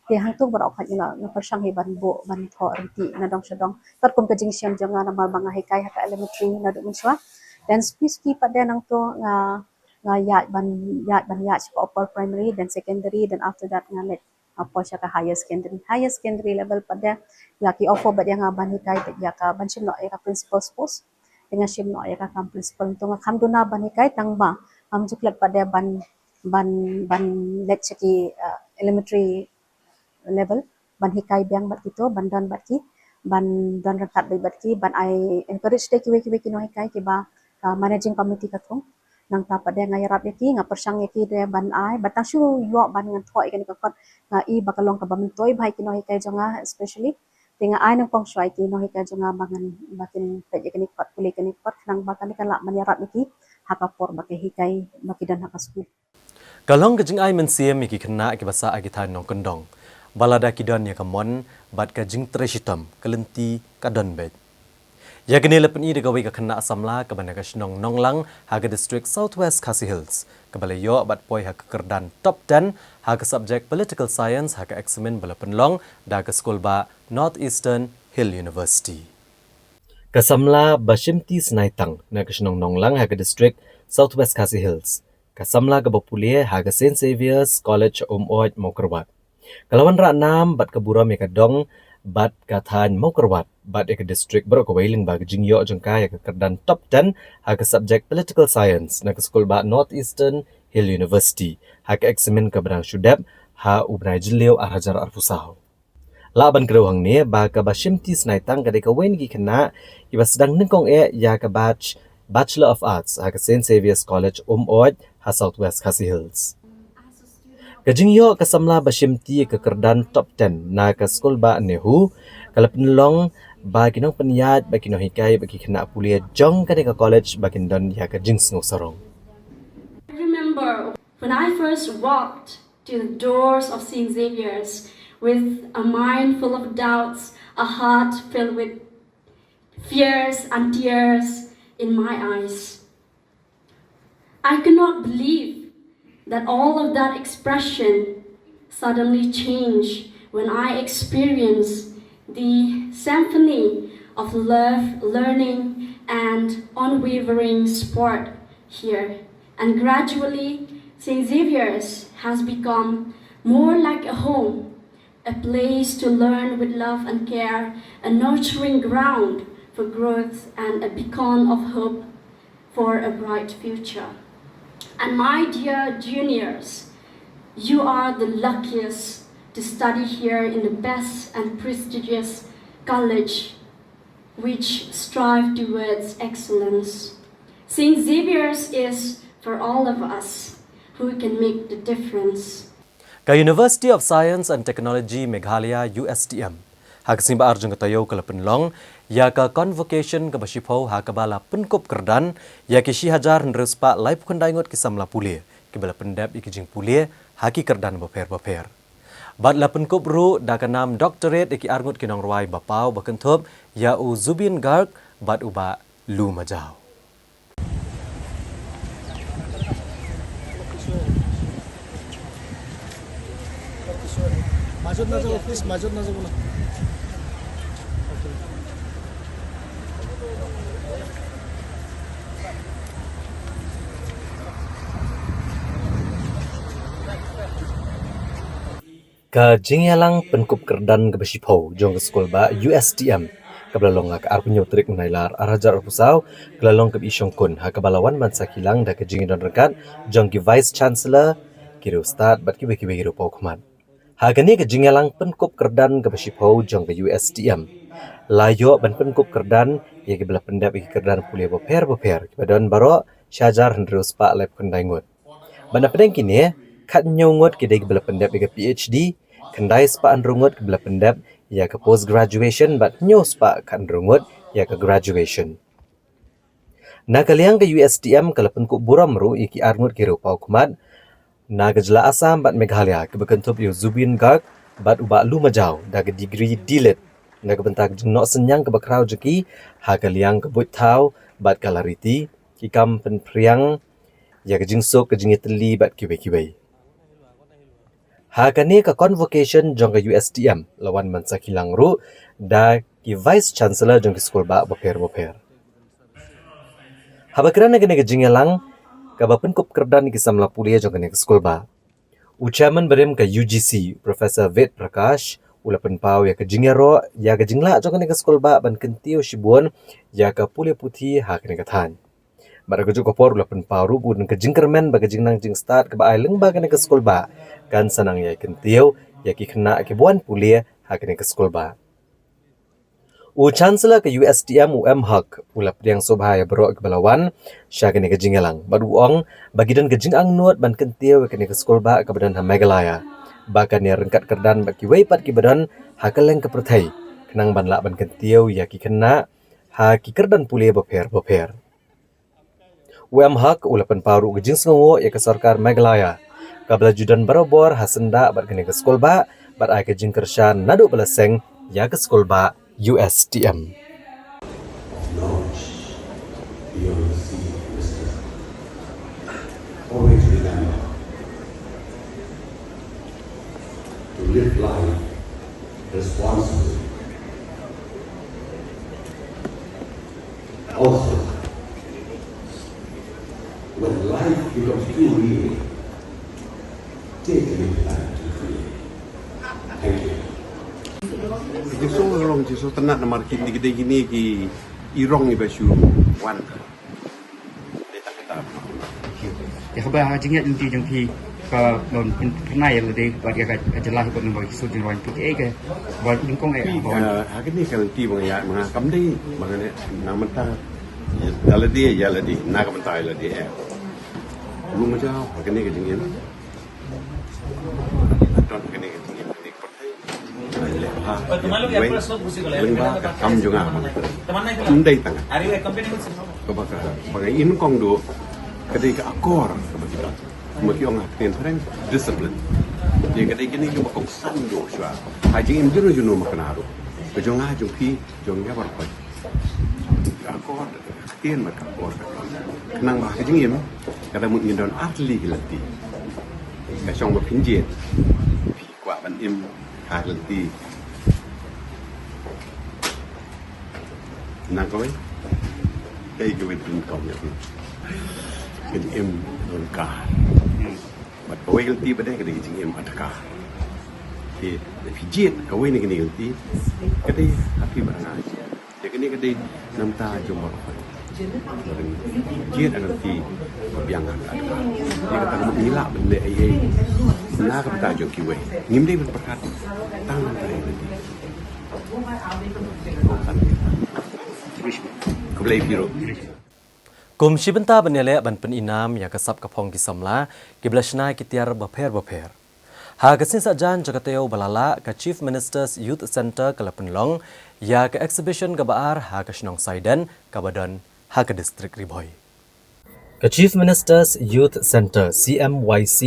Te hangtu baroh pat ngi la, nga pyrshang hi ban buh, ban thoh ryntih na dong sha dong. Katkum ka jingshem jong nga namar ba nga hikai ha ka elementary naduh mynshuwa. Then suki suki pat de nangtu nga, nga ïaid ban, ïaid ban ïaid sha ka upper primary, then secondary, then after that nga leit, ah, poi sha ka higher secondary. Higher secondary level pat de la ki offer bad ïa nga ban hikai bad ïa ka ban shim noh ïa ka principal's post. Te nga shim noh ïa ka kam principal. Te nga kham duna ban hikai tang ba ngam ju klet pat de ban, ban, ban leit sha ki, ah, elementary level, ban hikai biang bad kito, ban don bad ki, ban don ryngkat bad, bad ki, ban ai encourage de kiwei kiwei ki nonghikai ki ba, ah, managing committee ka thung. Nangta pat de nga ïarap ïa ki, nga pyrshang ïa ki de ban ai, ban tang shu ïoh ban ngan thoh ïa kane ka kot, nga i ba ka long ka ba myntoi bha ïa ki nonghikai jong nga especially. Te nga ai nyngkong shuwa ïa ki nonghikai jong nga ba ngan, ba kin peit ïa kane ka kot, pule ïa kane ka kot, khnang ba kane kan lah ban ïarap ïa ki ha ka por ba ki hikai, ba ki don ha ka skul. Ka long ka jingai mynsiem ïa ki khynnah ki ba sah ha ki thaiñ nongkyndong ba lada ki don ïa ka mon bad ka jingtrei shitom, ka lynti ka don beit. Ïa kane la pyni da kawei ka khynnah samla ka ba na ka shnong Nonglang ha ka district South West Khasi Hills, ka ba la ïoh bad poi ha ka kyrdan top ten ha ka subject Political Science ha ka eksamin ba la pynlong da ka skul bah North Eastern Hill University. Ka samla Bashimti Snaitang na ka shnong Nonglang ha ka district South West Khasi Hills, ka samla ka ba pule ha ka Saint Xavier's College Umoj Mawkyrwat. Ka la wanrah nam bad ka burom ïa ka dong bad ka thaiñ Mawkyrwat bad ïa ka district baroh kawei lyngba ka jingïoh jong ka ïa ka kyrdan top ten ha ka subject Political Science na ka skul bah North Eastern Hill University ha ka eksamin ka ba dang shu dep ha u bnai Jylliew ar hajar arphew saw. Lah ban kdew hangne ba ka Bashimti Snaitang ka dei kawei na ki khynnah ki ba sdang nyngkong eh ïa ka batch Bachelor of Arts ha ka Saint Xavier's College Umoj ha South West Khasi Hills. Ka jingïoh ka samla Bashimti ïa ka kyrdan top ten na ka skul bah NEHU ka la pynlong ba ki nongpynïaid, ba ki nonghikai, ba ki khynnah pule jong kane ka college ba kin don ïa ka jingsngewsarong. I remember when I first walked to the doors of Saint Xavier's with a mind full of doubts, a heart filled with fears and tears in my eyes. I could not believe that all of that expression suddenly changed when I experienced the symphony of love, learning, and unwavering support here. And gradually, Saint Xavier's has become more like a home, a place to learn with love and care, a nurturing ground for growth, and a beacon of hope for a bright future. And my dear juniors, you are the luckiest to study here in the best and prestigious college which strive towards excellence. Saint Xavier's is for all of us who can make the difference. Ka University of Science and Technology Meghalaya, U S T M, ha ka sngi ba ar jong ka taïew ka la pynlong ïa ka convocation ka ba shiphew ha ka ba la pynkup kyrdan ïa ki shi hajar hynriew spah laiphew khyndai ngut ki samla pule ki ba la pyndep ïa ki jingpule ha ki kyrdan bapher bapher. Bad la pynkup ruh da ka nam doctorate ïa ki ar ngut ki nongrwai ba paw ba kynthup ïa u Zubeen Garg bad u bah Lou Majaw. Ka jingïalang pynkup kyrdan kaba shiphew jong ka skulbah U S T M, kaba la long ha ka arphew hynñiew tarik u Nailar ar hajar arphew saw, ka la long kaba i shongkun, ha kaba la wan ban sakhi lang da ka jingïadon ryngkat jong ki Vice Chancellor, ki riewstad bad kiwei kiwei ki riewpawkhmat. Ha kane ka jingïalang pynkup kyrdan kaba shiphew jong ka U S T M, la ïoh ban pynkup kyrdan ïa kiba la pyndep ïa ki kyrdan pule bapher bapher, kiba don baroh shi hajar hynriew spah laiphew khyndai ngut. Bad na pdeng kine, khathynñiew ngut ki dei kiba la pyndep ïa ka P H D, khyndai spah hynriew ngut kiba la pyndep ïa ka post graduation, bad hynñiew spah khathynriew ngut ïa ka graduation. Na ka liang ka U S T M ka la pynkup burom ruh ïa ki ar ngut ki riewpawkhmat na ka jylla Assam bad Meghalaya, kiba kynthup ïa u Zubeen Garg bad u Bah Lou Majaw, da ka degree D.Litt, na ka bynta ka jingnoh synñiang kaba khraw jong ki ha ka liang ka buit thaw bad ka lariti, ki kam pynphriang ïa ka jingsuk, ka jingïatylli bad kiwei kiwei. Ha kane ka convocation jong ka U S T M, la wan ban sakhi lang ruh da ki Vice Chancellor jong ki skulbah bapher bapher. Haba kren ha kane ka jingïalang kaba pynkup kyrdan ïa ki samla pule jong kane ka skulbah, u Chairman barim ka U G C, Professor Ved Prakash, u la pynpaw ïa ka jingïaroh ïa ka jinglah jong kane ka skulbah ban kyntiew shibun ïa ka pule puthi ha kane ka thaiñ. Bad ha kajuh ka por u la pynpaw ruh ba ka jingkyrmen ba ka jingnang jingstad kaba ai lyngba kane ka skulbah kan sa nang ïai kyntiew ïa ki khynnah kiba wan pule ha kane ka skulbah. U Chancellor ka U S T M, u M Haq, u la pdiang sngewbha ïa baroh kiba la wan sha kane ka jingïalang, bad u ong ba ki don ka jingangnud ban kyntiew ïa kane ka skulbah kaba don ha Meghalaya, ba kan ïaryngkat kyrdan bad kiwei pat kiba don ha kylleng ka pyrthei, khnang ban lah ban kyntiew ïa ki khynnah ha ki kyrdan pule bapher bapher. U M Haq u la pynpaw ruh ka jingsngewnguh ïa ka sorkar Meghalaya, kaba la ju don barabor ha syndah bad kane ka skulbah, bad ai ka jingkyrshan naduh ba la seng ïa ka skulbah U S T M. Always remember to live life responsibly. Also, when life becomes too real, take a little time to feel. Thank you. Jisu long jisu tenat namar kini gede gini ki irong ni basu wan. Ïa kaba ha jingïaid lynti jong phi ka don pyn-, pynai ïa lade bad ïa ka jylla hi bad nang ba ki sur jingrwai phi ka eh ka ba nyngkong eh ba wan. Ha kane ka lynti ba nga ïaid ma nga kam dei ba nga ne na mynta ïa lade ïa lade na ka mynta ïa lade eh. Lu ma jaw ha kane ka jingim. Don kane ka jingim kane ka pyrthei. Ai leh ha. Wei. Lyngba ka kam jong nga. Ym dei tang. Kaba ka ba ka im kong do. Ka dei ka akor kaba kita. Kuma ki ong ha ktien phareng discipline. Dei ka dei kane kaba kongsan jong shuwa. Ha jingim jong junom ma kane ruh. Ka jong nga jong phi jong nga baroh. Ka akor. Ktien bad ka por ka khnang ba ha ka jingim ka dang mut ngin don ar tylli ki lynti. Ka shong ba phin jied phi kwah ban im ha ka lynti. Na kawei kaei kawei phin kawm ïa phi. Ka jingim don ka bad kawei ka lynti ba dei ka dei ka jingim adkar. Te da phi jied kawei na kine ki lynti ka dei ha phi bad nga. Te kane ka dei na bynta jong baroh. Jied ha ka lynti ba biang ha ka adkar. Te kata ka mut ngi lah ban leh ei ei na ka bynta jong kiwei. Ngim dei ban pyrkhat tang na ka bynta jong kiwei. Khublei phi ruh. Kum shi bynta ban ïaleh ban pyninam ïa ka sap ka phong ki samla kiba la shna ki tiar bapher bapher. Ha ka sngi Saitjaiñ jong ka taïew ba la lah, ka Chief Minister's Youth Centre ka la pynlong ïa ka exhibition kaba ar ha ka shnong Saiden kaba don ha ka district Ri Bhoi. Ka Chief Minister's Youth Centre, C M Y C,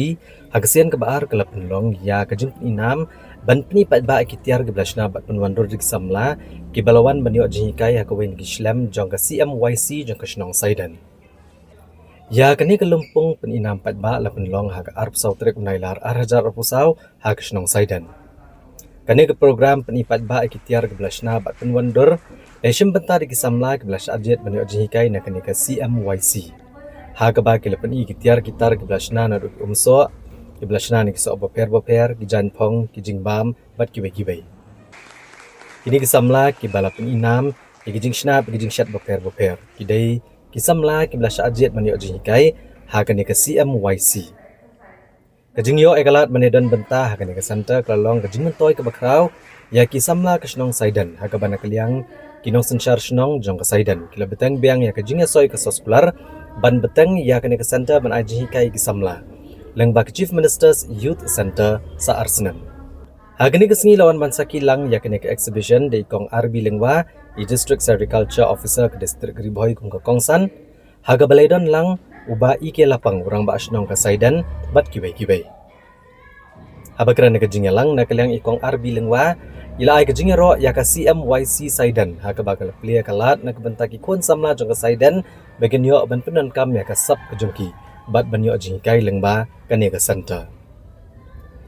ha ka sien kaba ar ka la pynlong ïa ka jingpyninam ban pyni paidbah ïa ki tiar kiba la shna bad pynwandur da ki samla kiba la wan ban ïoh jinghikai ha kawei na ki shlem jong ka C M Y C jong ka shnong Saiden. Ïa kane ka lympung pyninam paidbah la pynlong ha ka arphew saw tarik u Nailar ar hajar arphew saw ha ka shnong Saiden. Kane ka program pyni paidbah ïa ki tiar kiba la shna bad pynwandur, ïa shim bynta da ki samla kiba la shah jied ban ïoh jinghikai na kane ka C M Y C. Ha kaba ki la pyni ki tiar ki tar kiba la shna naduh ki umsoh, kiba la shna na ki soh bapher bapher, ki jaiñphong, ki jingbam, bad kiwei kiwei. Kine ki samla kiba la pyni nam ïa ki jingshna bad ki jingshet bapher bapher ki dei ki samla kiba la shah jied ban ïoh jinghikai ha kane ka C M Y C. Ka jingïoh ïa ka lad ban ïadon bynta ha kane ka center ka la long ka jingmyntoi kaba khraw ïa ki samla ka shnong Saiden, ha kaba na ka liang ki nongsynshar shnong jong ka Saiden ki la bteng biang ïa ka jingïasoi ka soskular ban bteng ïa kane ka center ban ai jinghikai ïa ki samla lyngba ka Chief Minister's Youth Center sa ar snem. Ha kane ka sngi la wan ban sakhi lang ïa kane ka exhibition da i Kong R B Lyngwa, i District Sericulture Officer ka District Ri Bhoi kum ka kongsan, ha kaba la ïadon lang u Bah E K Lapang, u Rangbah Shnong ka Saiden, bad kiwei kiwei. Haba kren na ka jingïalang na ka liang i Kong R B Lyngwa, i la ai ka jingïaroh ïa ka C M Y C Saiden, ha kaba ka la plie ka lad na ka bynta ki khun samla jong ka Saiden ba kin ïoh ban pyndonkam ïa ka sap ka jong ki bad ban ïoh jinghikai lyngba kane ka center.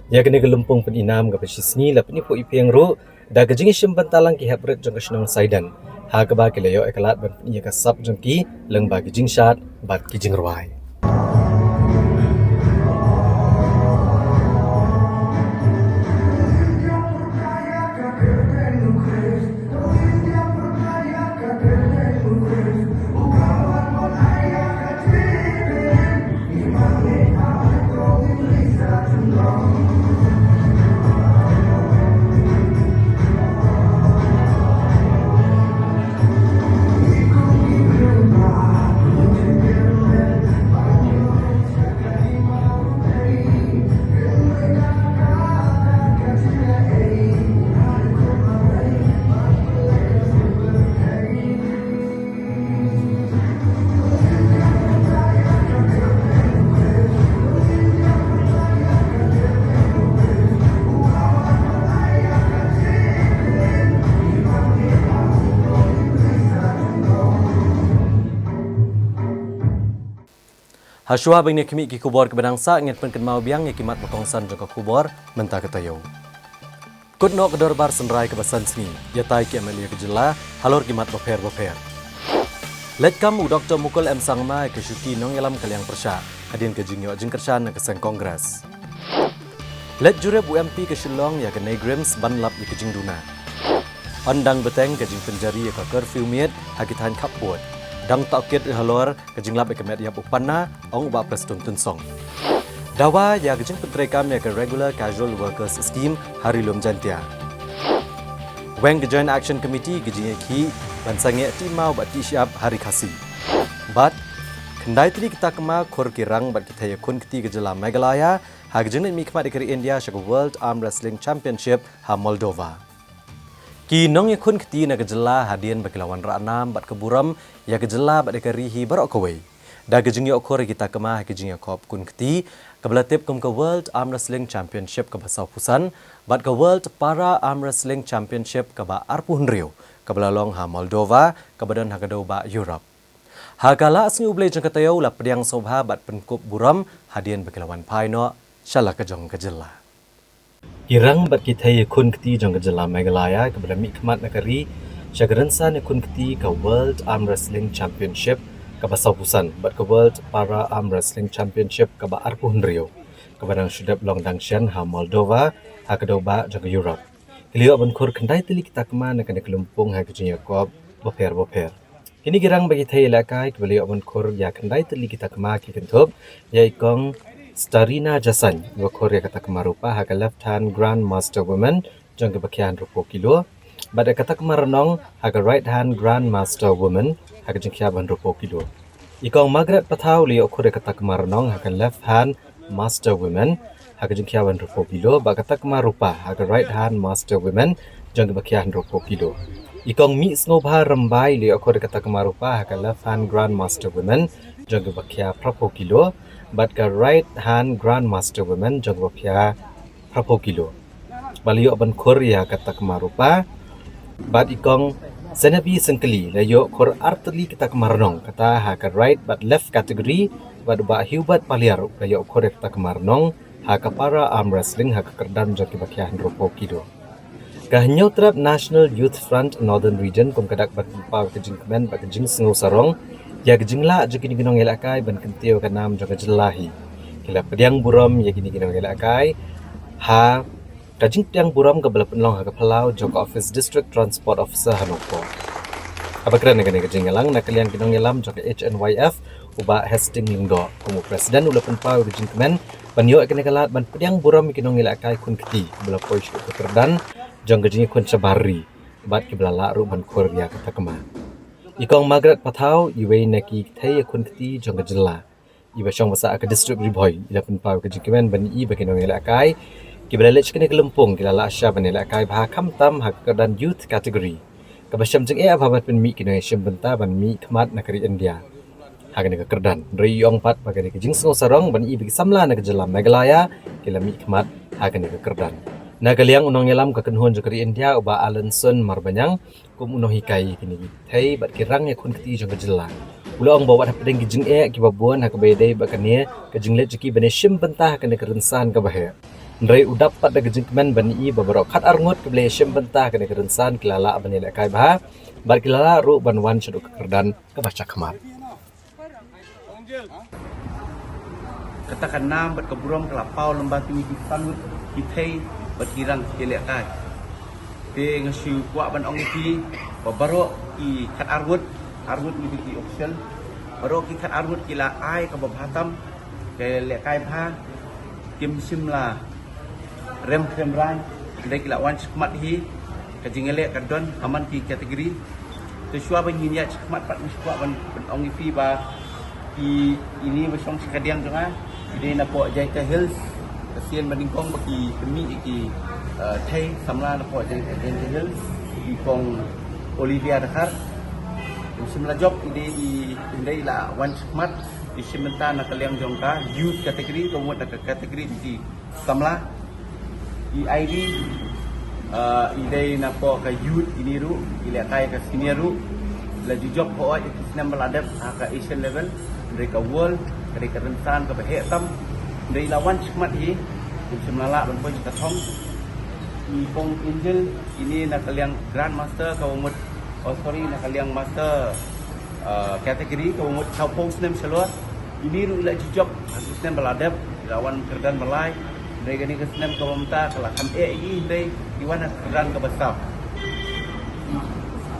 Ïa kane ka lympung pyni nam kaba shisngi la pyni phuh ïa phi ruh da ka jingïashim bynta lang ki heprit jong ka shnong Saiden, ha kaba ki la ïoh ïa ka lad ban pyni ïa ka sap jong ki lyngba ki jingshad bad ki jingrwai. Hashwa ban ïa khmih ki khubor kiba dang sah, ngin pynkynmaw biang ïa ki mat ba kongsan jong ka khubor mynta ka taïew. Kut noh ka dorbar synrai kaba san sngi, ïatai ki M L A ka jylla halor ki mat bapher bapher. Leit kam u Doktor Mukul M Sangma ïa ka shuki nongïalam ka liang pyrshah hadien ka jingïoh jingkyrshan na ka seng Congress. Leit jurip u M P ka Shillong ïa ka NEIGRIHMS ban lap ïa ka jingduna. Yn dang bteng ka jingpynjari ïa ka curfew miet ha ki thaiñ khappud. Dang tohkit halor ka jinglap ïa ka met ïap u Panna, ong u Bah Prestone Tynsong. Dawa ïa ka jingpyntreikam ïa ka Regular Casual Workers Scheme ha Ri Lum Jaintia. Weng ka Joint Action Committee ka jingïakhih ban sangeh tih maw bad tih shyiap ha Ri Khasi. Bad khyndai tylli ki takma khur ki rang bad ki thei ïakhun kti ka jylla Meghalaya ha ka jingleit mihkhmat ïa ka ri India sha ka World Arm Wrestling Championship ha Moldova. Ki nongïakhun kti na ka jylla hadien ba ki la wanrah nam bad ka burom ïa ka jylla bad ïa ka ri hi baroh kawei da ka jingïoh khur ïa ki takma ha ka jingïakhun kti kaba la tip kum ka World Arm Wrestling Championship kaba sawphew san bad ka World Para Arm Wrestling Championship kaba arphew hynriew kaba la long ha Moldova, kaba don ha ka dewbah Europe. Ha ka Lad Sngi U Blei jong ka taïew la pdiang sngewbha bad pynkup burom hadien ba ki la wan phai noh sha la ka jong ka jylla. Ki rang bad ki thei ïakhun kti jong ka jylla Meghalaya kiba la mihkhmat na ka ri sha ka rynsan ïakhun kti ka World Arm Wrestling Championship kaba sawphew san bad ka World Para Arm Wrestling Championship kaba arphew hynriew, kaba dang shu dep long dang shen ha Moldova, ha ka dewbah jong ka Europe. Ki la ïoh ban khur khyndai tylli ki takma na kane ka lympung ha ki jingïakop bapher bapher. Kine ki rang bad ki thei ïalehkai kiba la ïoh ban khur ïa khyndai tylli ki takma ki kynthup ïa i Kong Starina Jasain, iba khur ïa ka takma rupa ha ka left hand Grandmaster Women jong kiba khia hynriewphew kilo, bad ïa ka takma rnong ha ka right hand Grandmaster Women ha ka jingkhia ba hynriewphew kilo. I Kong Margaret Pathaw la ïoh khur ïa ka takma rnong ha ka left hand Master Women ha ka jingkhia ba hynriewphew kilo, bad ka takma rupa ha ka right hand Master Women jong kiba khia hynriewphew kilo. I Kong Mihsngewbha Rymbai la ïoh khur ïa ka takma rupa ha ka left hand Grandmaster Women jong kiba khia phraphew kilo, bad ka right hand Grandmaster Women jong kiba khia phraphew kilo. Ba la ïoh ban khur ïa ka takma rupa. Bad i Kong Senabi Syngkli la ïoh khur artylli ki takma rnong, kata ha ka right bad left category, bad u Bah Hubert Paliar la ïoh khur ïa ka takma rnong ha ka Para Arm Wrestling ha ka kyrdan jong kiba khia hynriewphew kilo. Ka Hynñiewtrep National Youth Front Northern Region kum ka dak ban pynpaw ka jingkmen bad ka jingsngew sarong ïa ka jinglah jong kine ki nongïalehkai ban kyntiew ka nam jong ka jylla hi. Ki la pdiang burom ïa kine ki nongïalehkai ha ka jingpdiang burom kaba la pynlong ha ka phyllaw jong ka office District Transport Officer ha Nongpoh. Haba kren ha kane ka jingïalang na ka liang ki nongïalam jong ka H N Y F, u Bah Hastings Lyngdoh kum u President u la pynpaw ka jingkmen ban ïoh ïa kane ka lad ban pdiang burom ïa ki nongïalehkai khun kti kiba la poi sha ka kyrdan jong ka jingïakhun shabar ri bad kiba la lah ruh ban khur ïa ka takma. I Kong Margaret Pathaw, iwei na ki kynthei ïakhun kti jong ka jylla, iba shong basa ha ka District Ri Bhoi, i la pynpaw ka jingkmen ban ïohi ba ki nongïalehkai kiba la leit sha kane ka lympung ki la lah shisha ban ïalehkai bha khamtam ha ka kyrdan Youth Category, kaba shem jingeh bha ban pynmih ki nongïashim bynta ban mihkhmat na ka ri India ha kane ka kyrdan. Hynrei i ong pat ba ka dei ka jingsngew sarong ban ïohi ba ki samla na ka jylla Meghalaya ki la mihkhmat ha kane ka kyrdan. Na ka liang u nongïalam ka kynhun jong ka ri India, u Bah Alanson Marbaniang, kum u nonghikai ïa kine ki kynthei bad ki rangïakhun kti jong ka jylla, u la ong ba wat hapdeng ki jingeh kiba bun ha kaba ïadei bad kane ka jingleit jong ki ban ïashim bynta ha kane ka rynsan kaba heh, hynrei u dap pat da ka jingkmen ban ïohi ba baroh khatar ngut kiba la ïashim bynta ha kane ka rynsan ki la lah ban ïalehkai bha bad ki la lah ruh ban wan shaduh ka kyrdan kaba shakhmat. Kata ka nam bad ka burom ka la paw lyngba kine ki san ngut ki kynthei bad ki rangïalehkai. Te nga shu kwah ban ong ïa phi ba baroh ki khatar ngut, ar ngut ngi dei ki official, baroh ki khatar ngut ki la ai kaba bha tam, ki lehkai bha, kim shym la rem khlem raiñ, hynrei ki la wan shakhmat hi. Ka jingïaleh ka don ha man ki category. Te shuwa ba ngin ïaid shakhmat pat nga shu kwah ban, ban ong ïa phi ba i, ine ba shong sha ka diang jong nga i dei napoh Jaintia Hills. Ka sien ba nyngkong ba ki pynmih ïa ki, eh, thei samla napoh Jaintia, Jaintia Hills, i Kong Olivia Dkhar. Kim shym la jop i dei i, hynrei i la wan shakhmat, i shim bynta na ka liang jong ka youth category, ka mut na ka category jong ki samla. I Ivy, ah, i dei napoh ka youth, ine ruh i lehkai ka senior ruh. La ju jop hooid ïa ki snem ba la dep ha ka Asian level, hynrei ka world ka dei ka rynsan kaba heh tam. Hynrei i la wan shakhmat hi, kim shym la lah ban poi sha ka thong. I Kong Angel, ine na ka liang grandmaster, kaba mut, oh sorry, na ka liang master, ah, category, kaba mut sawphew snem shalor. Ine ruh i la ju jop ha ki snem ba la dep, i la wan kyrdan ba lai. Hynrei kane ka snem kaba mynta ka la kham eh ïa i, hynrei i wan ha kyrdan kaba saw.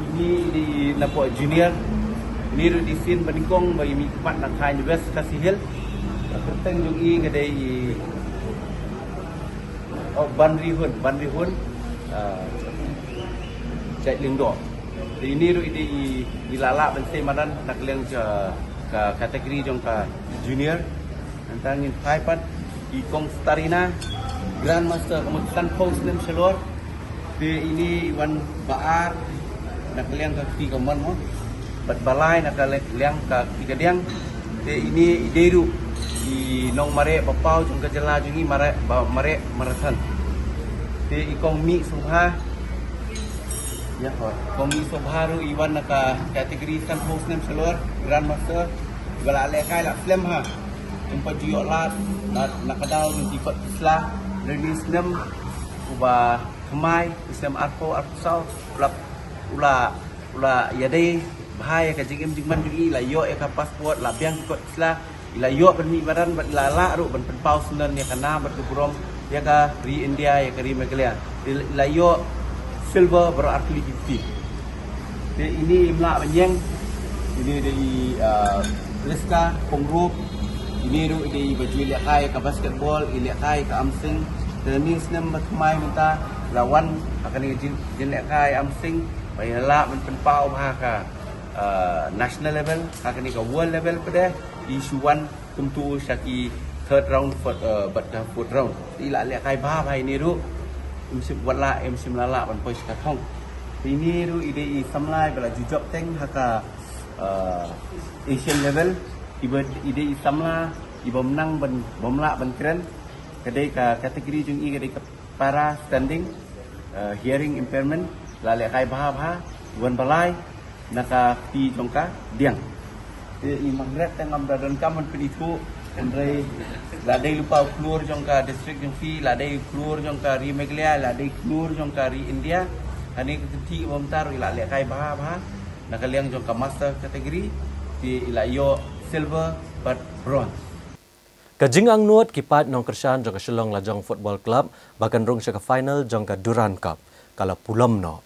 Ine i dei napoh junior. Ine ruh i dei sien ba nyngkong ba i mihkhmat na thaiñ West Khasi Hills. Ka kyrteng jong i ka dei i, oh, Banrihun, Banrihun, ah, Jait Lyngdoh. Te ine ruh i dei i, i la lah ban sei madan na ka liang jong ka category jong ka junior. Nangta ngin phai pat i Kong Starina, grandmaster, ka mut sanphew snem shalor. Te ine i wan ba ar na ka liang ka kti kamon mo, bad ba lai na ka liang ka kti kadiang. Te ine i dei ruh i nongmareh ba paw jong ka jylla jong ngi, mareh ba, mareh marathon. Te i Kong Mih Sobha, ïa, Kong Mih Sobha ruh i wan na ka category sanphew snem shalor, grandmaster. Ba la lehkai la slem ha, ym pat ju ïoh lad na, na ka daw jong ki kot ki sla. Hynrei ine i snem uba thymmai, i snem arphew arphew saw, u la, u la, u la ïadei bha ïa ka jingim jingman jong i, la ïoh ïa ka passport, la biang ki kot ki sla, i la ïoh ban mih madan bad i la lah ruh ban pynpaw syndon ïa ka nam bad ka burom ïa ka ri India, ïa ka ri Meghalaya. I la, i la ïoh silver baroh artylli ki kti. Te ine im lah ban ïeng, ine dei i, ah, Liska Pongrup, ine ruh i dei i ba ju lehkai ka basketball, i lehkai ka arm wrestling. Te ine i snem ba thymmai mynta la wan ha kane ka jing, jing lehkai arm wrestling ba i la lah ban pynpaw bha ka, ah, national level, ha kane ka world level pat de, i shu wan kumto sha ki third round, fourth, eh, bad ka fourth round. I la lehkai bha bha ine ruh. Im shym, wat la im shym la lah ban poi sha ka thong. Ine ruh i dei i samla iba la ju jop teng ha ka, eh, Asian level. Iba, i dei i samla iba ym nang ban, bym lah ban kren. Ka dei ka category jong i ka dei ka para standing, eh, hearing impairment, la lehkai bha bha, wan ba lai na ka kti jong ka diang. Te i Margaret te ngam da donkam ban pynithuh, Hynrei la dei lypa u khlur jong ka district jong phi, la dei u khlur jong ka ri Meghalaya, la dei u khlur jong ka ri India. Hangne ka kynti ba mynta ruh i la lehkai bha bha na ka liang jong ka master category. Te i la ïoh silver bad bronze. Ka jingangnud ki paid nongkyrshan jong ka Shillong Lajong Football Club ba kan rung sha ka final jong ka Durand Cup ka la pulom noh.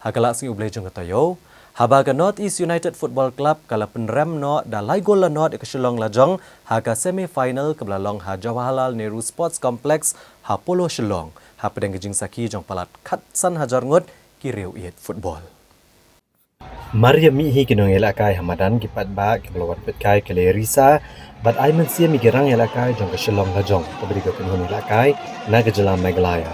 Ha ka la sngi U Blei jong ka taïew, haba ka North East United Football Club ka la pynrem noh da lai gol la nod ïa ka Shillong Lajong ha ka semi final kaba la long ha Jawaharlal Nehru Sports Complex ha Polo Shillong, hapdeng ka jingsakhi jong palat khatsan hajar ngut ki riewieid football. Mar ïa mih hi ki nongïalehkai ha madan, ki paidbah kiba la wan peit kai ki la risa bad ai mynsiem ïa ki rangïalehkai jong ka Shillong Lajong kaba dei ka kynhun ïalehkai na ka jylla Meghalaya.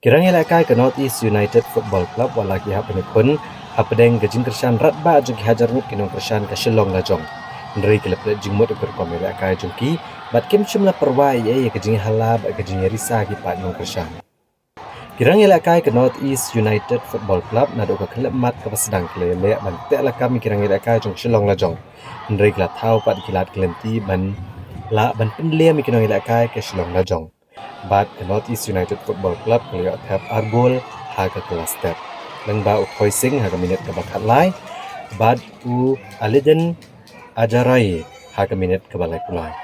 Ki rangïalehkai ka North East United Football Club wat la ki hap ban ïakhun hapdeng ka jingkyrshan radbah jong ki hajar ngut ki nongkyrshan ka Shillong Lajong, hynrei ki la pynleit jingmut ïa ka rukom ïalehkai jong ki bad kim shym la pyrwa ei ei ïa ka jingïahala bad ka jingïarisa ki paid nongkyrshan. Ki rangïalehkai ka North East United Football Club naduh ka khyllipmat kaba sdang ki la ïaleh ban teh lakam ïa ki rangïalehkai jong Shillong Lajong, hynrei ki la thaw pat ïa ki lad ki lynti ban lah ban pynlem ïa ki nongïalehkai ka Shillong Lajong. Bad ka North East United Football Club ka la ïoh thep ar gol ha ka kylla step, lyngba u Thoi Singh ha ka minit kaba khatlai bad u Aliden Ajarai ha ka minit kaba laiphew lai,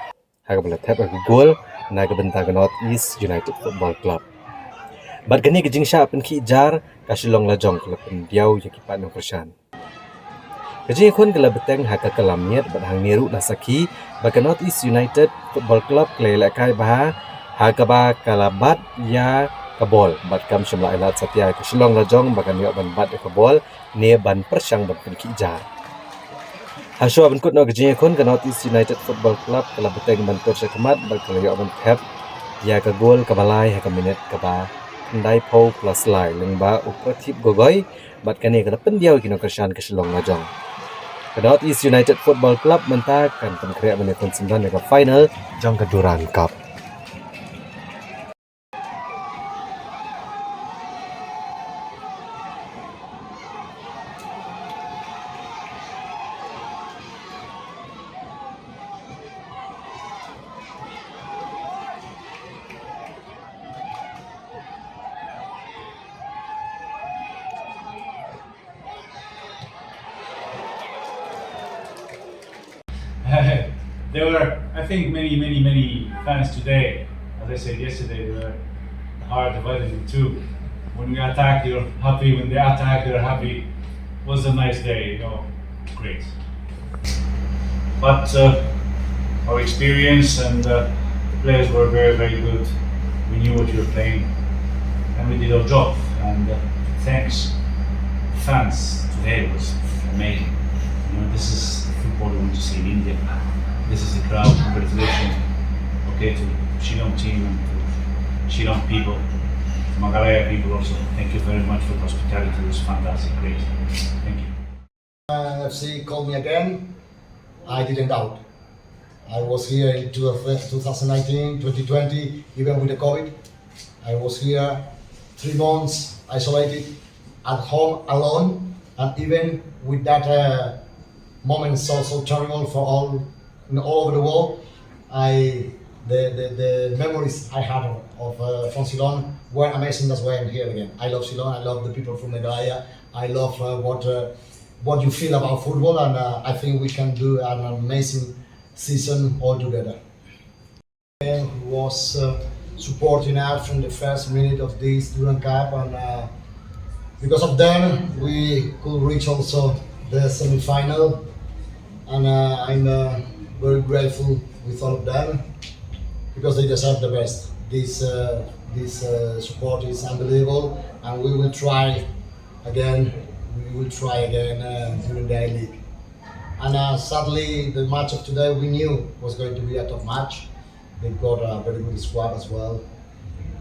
ha kaba la thep ïa ka gol na ka bynta ka North East United Football Club. Bad kane ka jingshah pynkhih jar ka Shillong Lajong ka la pyndiaw ïa ki paid nongkyrshan. Ka jingïakhun ka la bteng ha ka kylla miet bad hangne ruh la sakhi ba ka North East United Football Club ka la ïalehkai bha, ha kaba ka la bat ïa ka bol bad kam shym la ai lad satia ïa ka Shillong Lajong ba kan ïoh ban bat ïa ka bol ne ban pyrshang ban pynkhih jar. Hashwa ban kut noh ka jingïakhun, ka North East United Football Club ka la bteng ban tur sha khmat bad ka la ïoh ban thep ïa ka gol kaba lai ha ka minit kaba khyndaiphew plus lai, lyngba u Prathip Gogoi, bad kane ka la pyndiaw ïa ki nongkyrshan ka Shillong Lajong. Ka North East United Football Club mynta kan pynkhreh ban ïakhun syndon ïa ka final jong ka Durand Cup. There were, I think, many, many, many fans today. As I said yesterday, they were, the heart divided in two. When we attack, you're happy. When they attack, you're happy. It was a nice day, you know, great. But uh, our experience and uh, the players were very, very good. We knew what we were playing, and we did our job. And uh, thanks, fans today was amazing. You know, this is the football we want to see in India. This is the crowd. Congratulations, okay, to Shillong team and to Shillong people, Meghalaya people also. Thank you very much for the hospitality. It was fantastic, great. Thank you. Uh, F C called me again. I didn't doubt. I was here in two thousand nineteen, twenty twenty, even with the COVID. I was here three months isolated at home alone, and even with that uh, moment so, so terrible for all, you know, all over the world, I the, the, the memories I had of uh, Fontcillon were amazing. That's why I'm here again. I love Ceylon. I love the people from Meghalaya. I love uh, what uh, what you feel about football, and uh, I think we can do an amazing season all together. Who was uh, supporting us from the first minute of this Durand Cup, and uh, because of them, we could reach also the semi-final. And uh, I'm uh, very grateful with all of them because they deserve the best. This uh, this uh, support is unbelievable, and we will try again. We will try again uh, during the I-League. And uh, sadly, the match of today we knew was going to be a tough match. They've got a very good squad as well.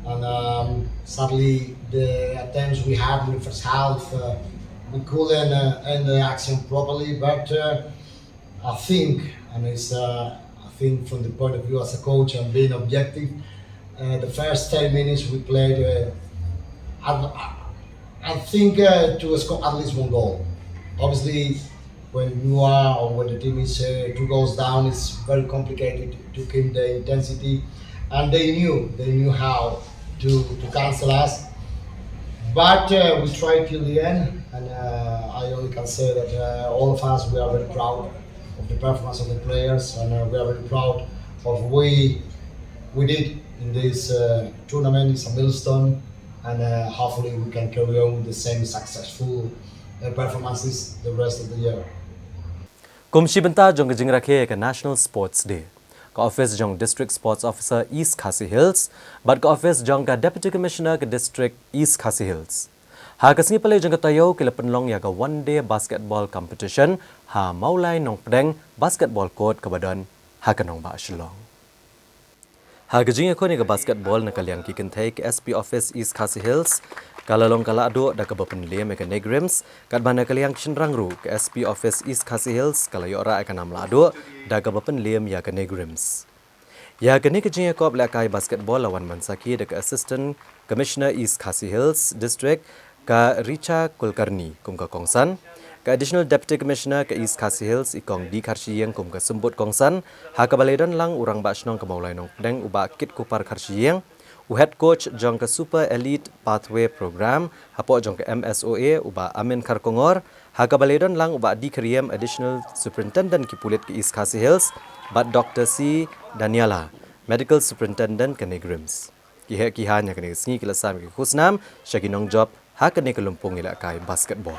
And um, sadly, the attempts we had in the first half, uh, we couldn't uh, end the action properly. But uh, I think, and it's uh, I think from the point of view as a coach and being objective, uh, the first ten minutes we played, uh, I, I think, uh, to score at least one goal. Obviously, When you are, or when the team is uh, two goals down, it's very complicated to keep the intensity. And they knew, they knew how to, to cancel us. But uh, we tried till the end, and uh, I only can say that uh, all of us, we are very proud of the performance of the players, and uh, we are very proud of we we did in this uh, tournament. It's a milestone, and uh, hopefully we can carry on with the same successful uh, performances the rest of the year. Kum shi bynta jong ka jingrakhe ka National Sports Day, ka office jong District Sports Officer East Khasi Hills bad ka office jong ka Deputy Commissioner ka District East Khasi Hills, ha ka sngi Palei jong ka taïew, ki la pynlong ïa ka one day basketball competition ha Mawlai Nongpdeng Basketball Court kaba don ha ka nongbah Shillong. Ha ka jingïakhun ïa ka basketball na ka liang ki kynthei, ka S P Office East Khasi Hills ka la long ka lahduh da kaba pynliem ïa ka NEIGRIHMS, katba na ka liang ki shynrang ruh, ka S P Office East Khasi Hills ka la ïoh rah ïa ka nam lahduh da kaba pynliem ïa ka NEIGRIHMS. Ïa kane ka jingïakop lehkai basketball la wan ban sakhi da ka Assistant Commissioner East Khasi Hills District, ka Richa Kulkarni kum ka kongsan, ka Additional Deputy Commissioner ka East Khasi Hills, i Kong D Kharshiing, kum ka symbud kongsan, ha kaba la ïadon lang u Rangbah Shnong ka Mawlai Nongpdeng u Bah Kitkupar Kharshiing, u Head Coach jong ka Super Elite Pathway Program hapoh jong ka M S O A u Bah Amin Kharkongor, ha kaba la ïadon lang u Bah D Khariem, Additional Superintendent ki Pulit ka East Khasi Hills, bad Doctor C Daniela, Medical Superintendent ka NEIGRIHMS. Ki heh ki haiñ ha kane ka sngi ki la sam ïa ki khusnam sha ki nongjop ha kane ka lympung ïalehkai basketball.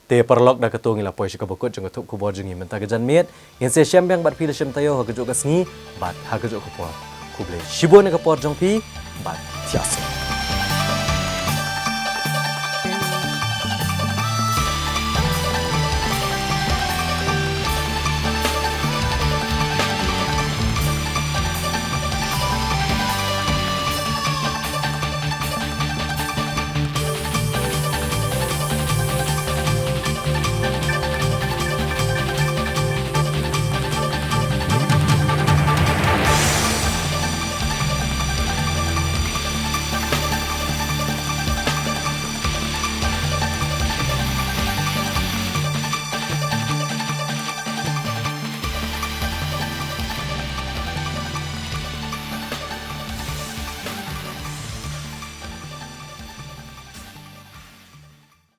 Te paralok, da kato ngi la poi sha kaba kut jong ka thup khubor jong ngi mynta ka janmiet. Ngin sa ïashem biang bad phi la shi taïew ha kajuh ka sngi bad ha kajuh ka por. Khublei shibun ïa ka por jong phi bad thiah suk.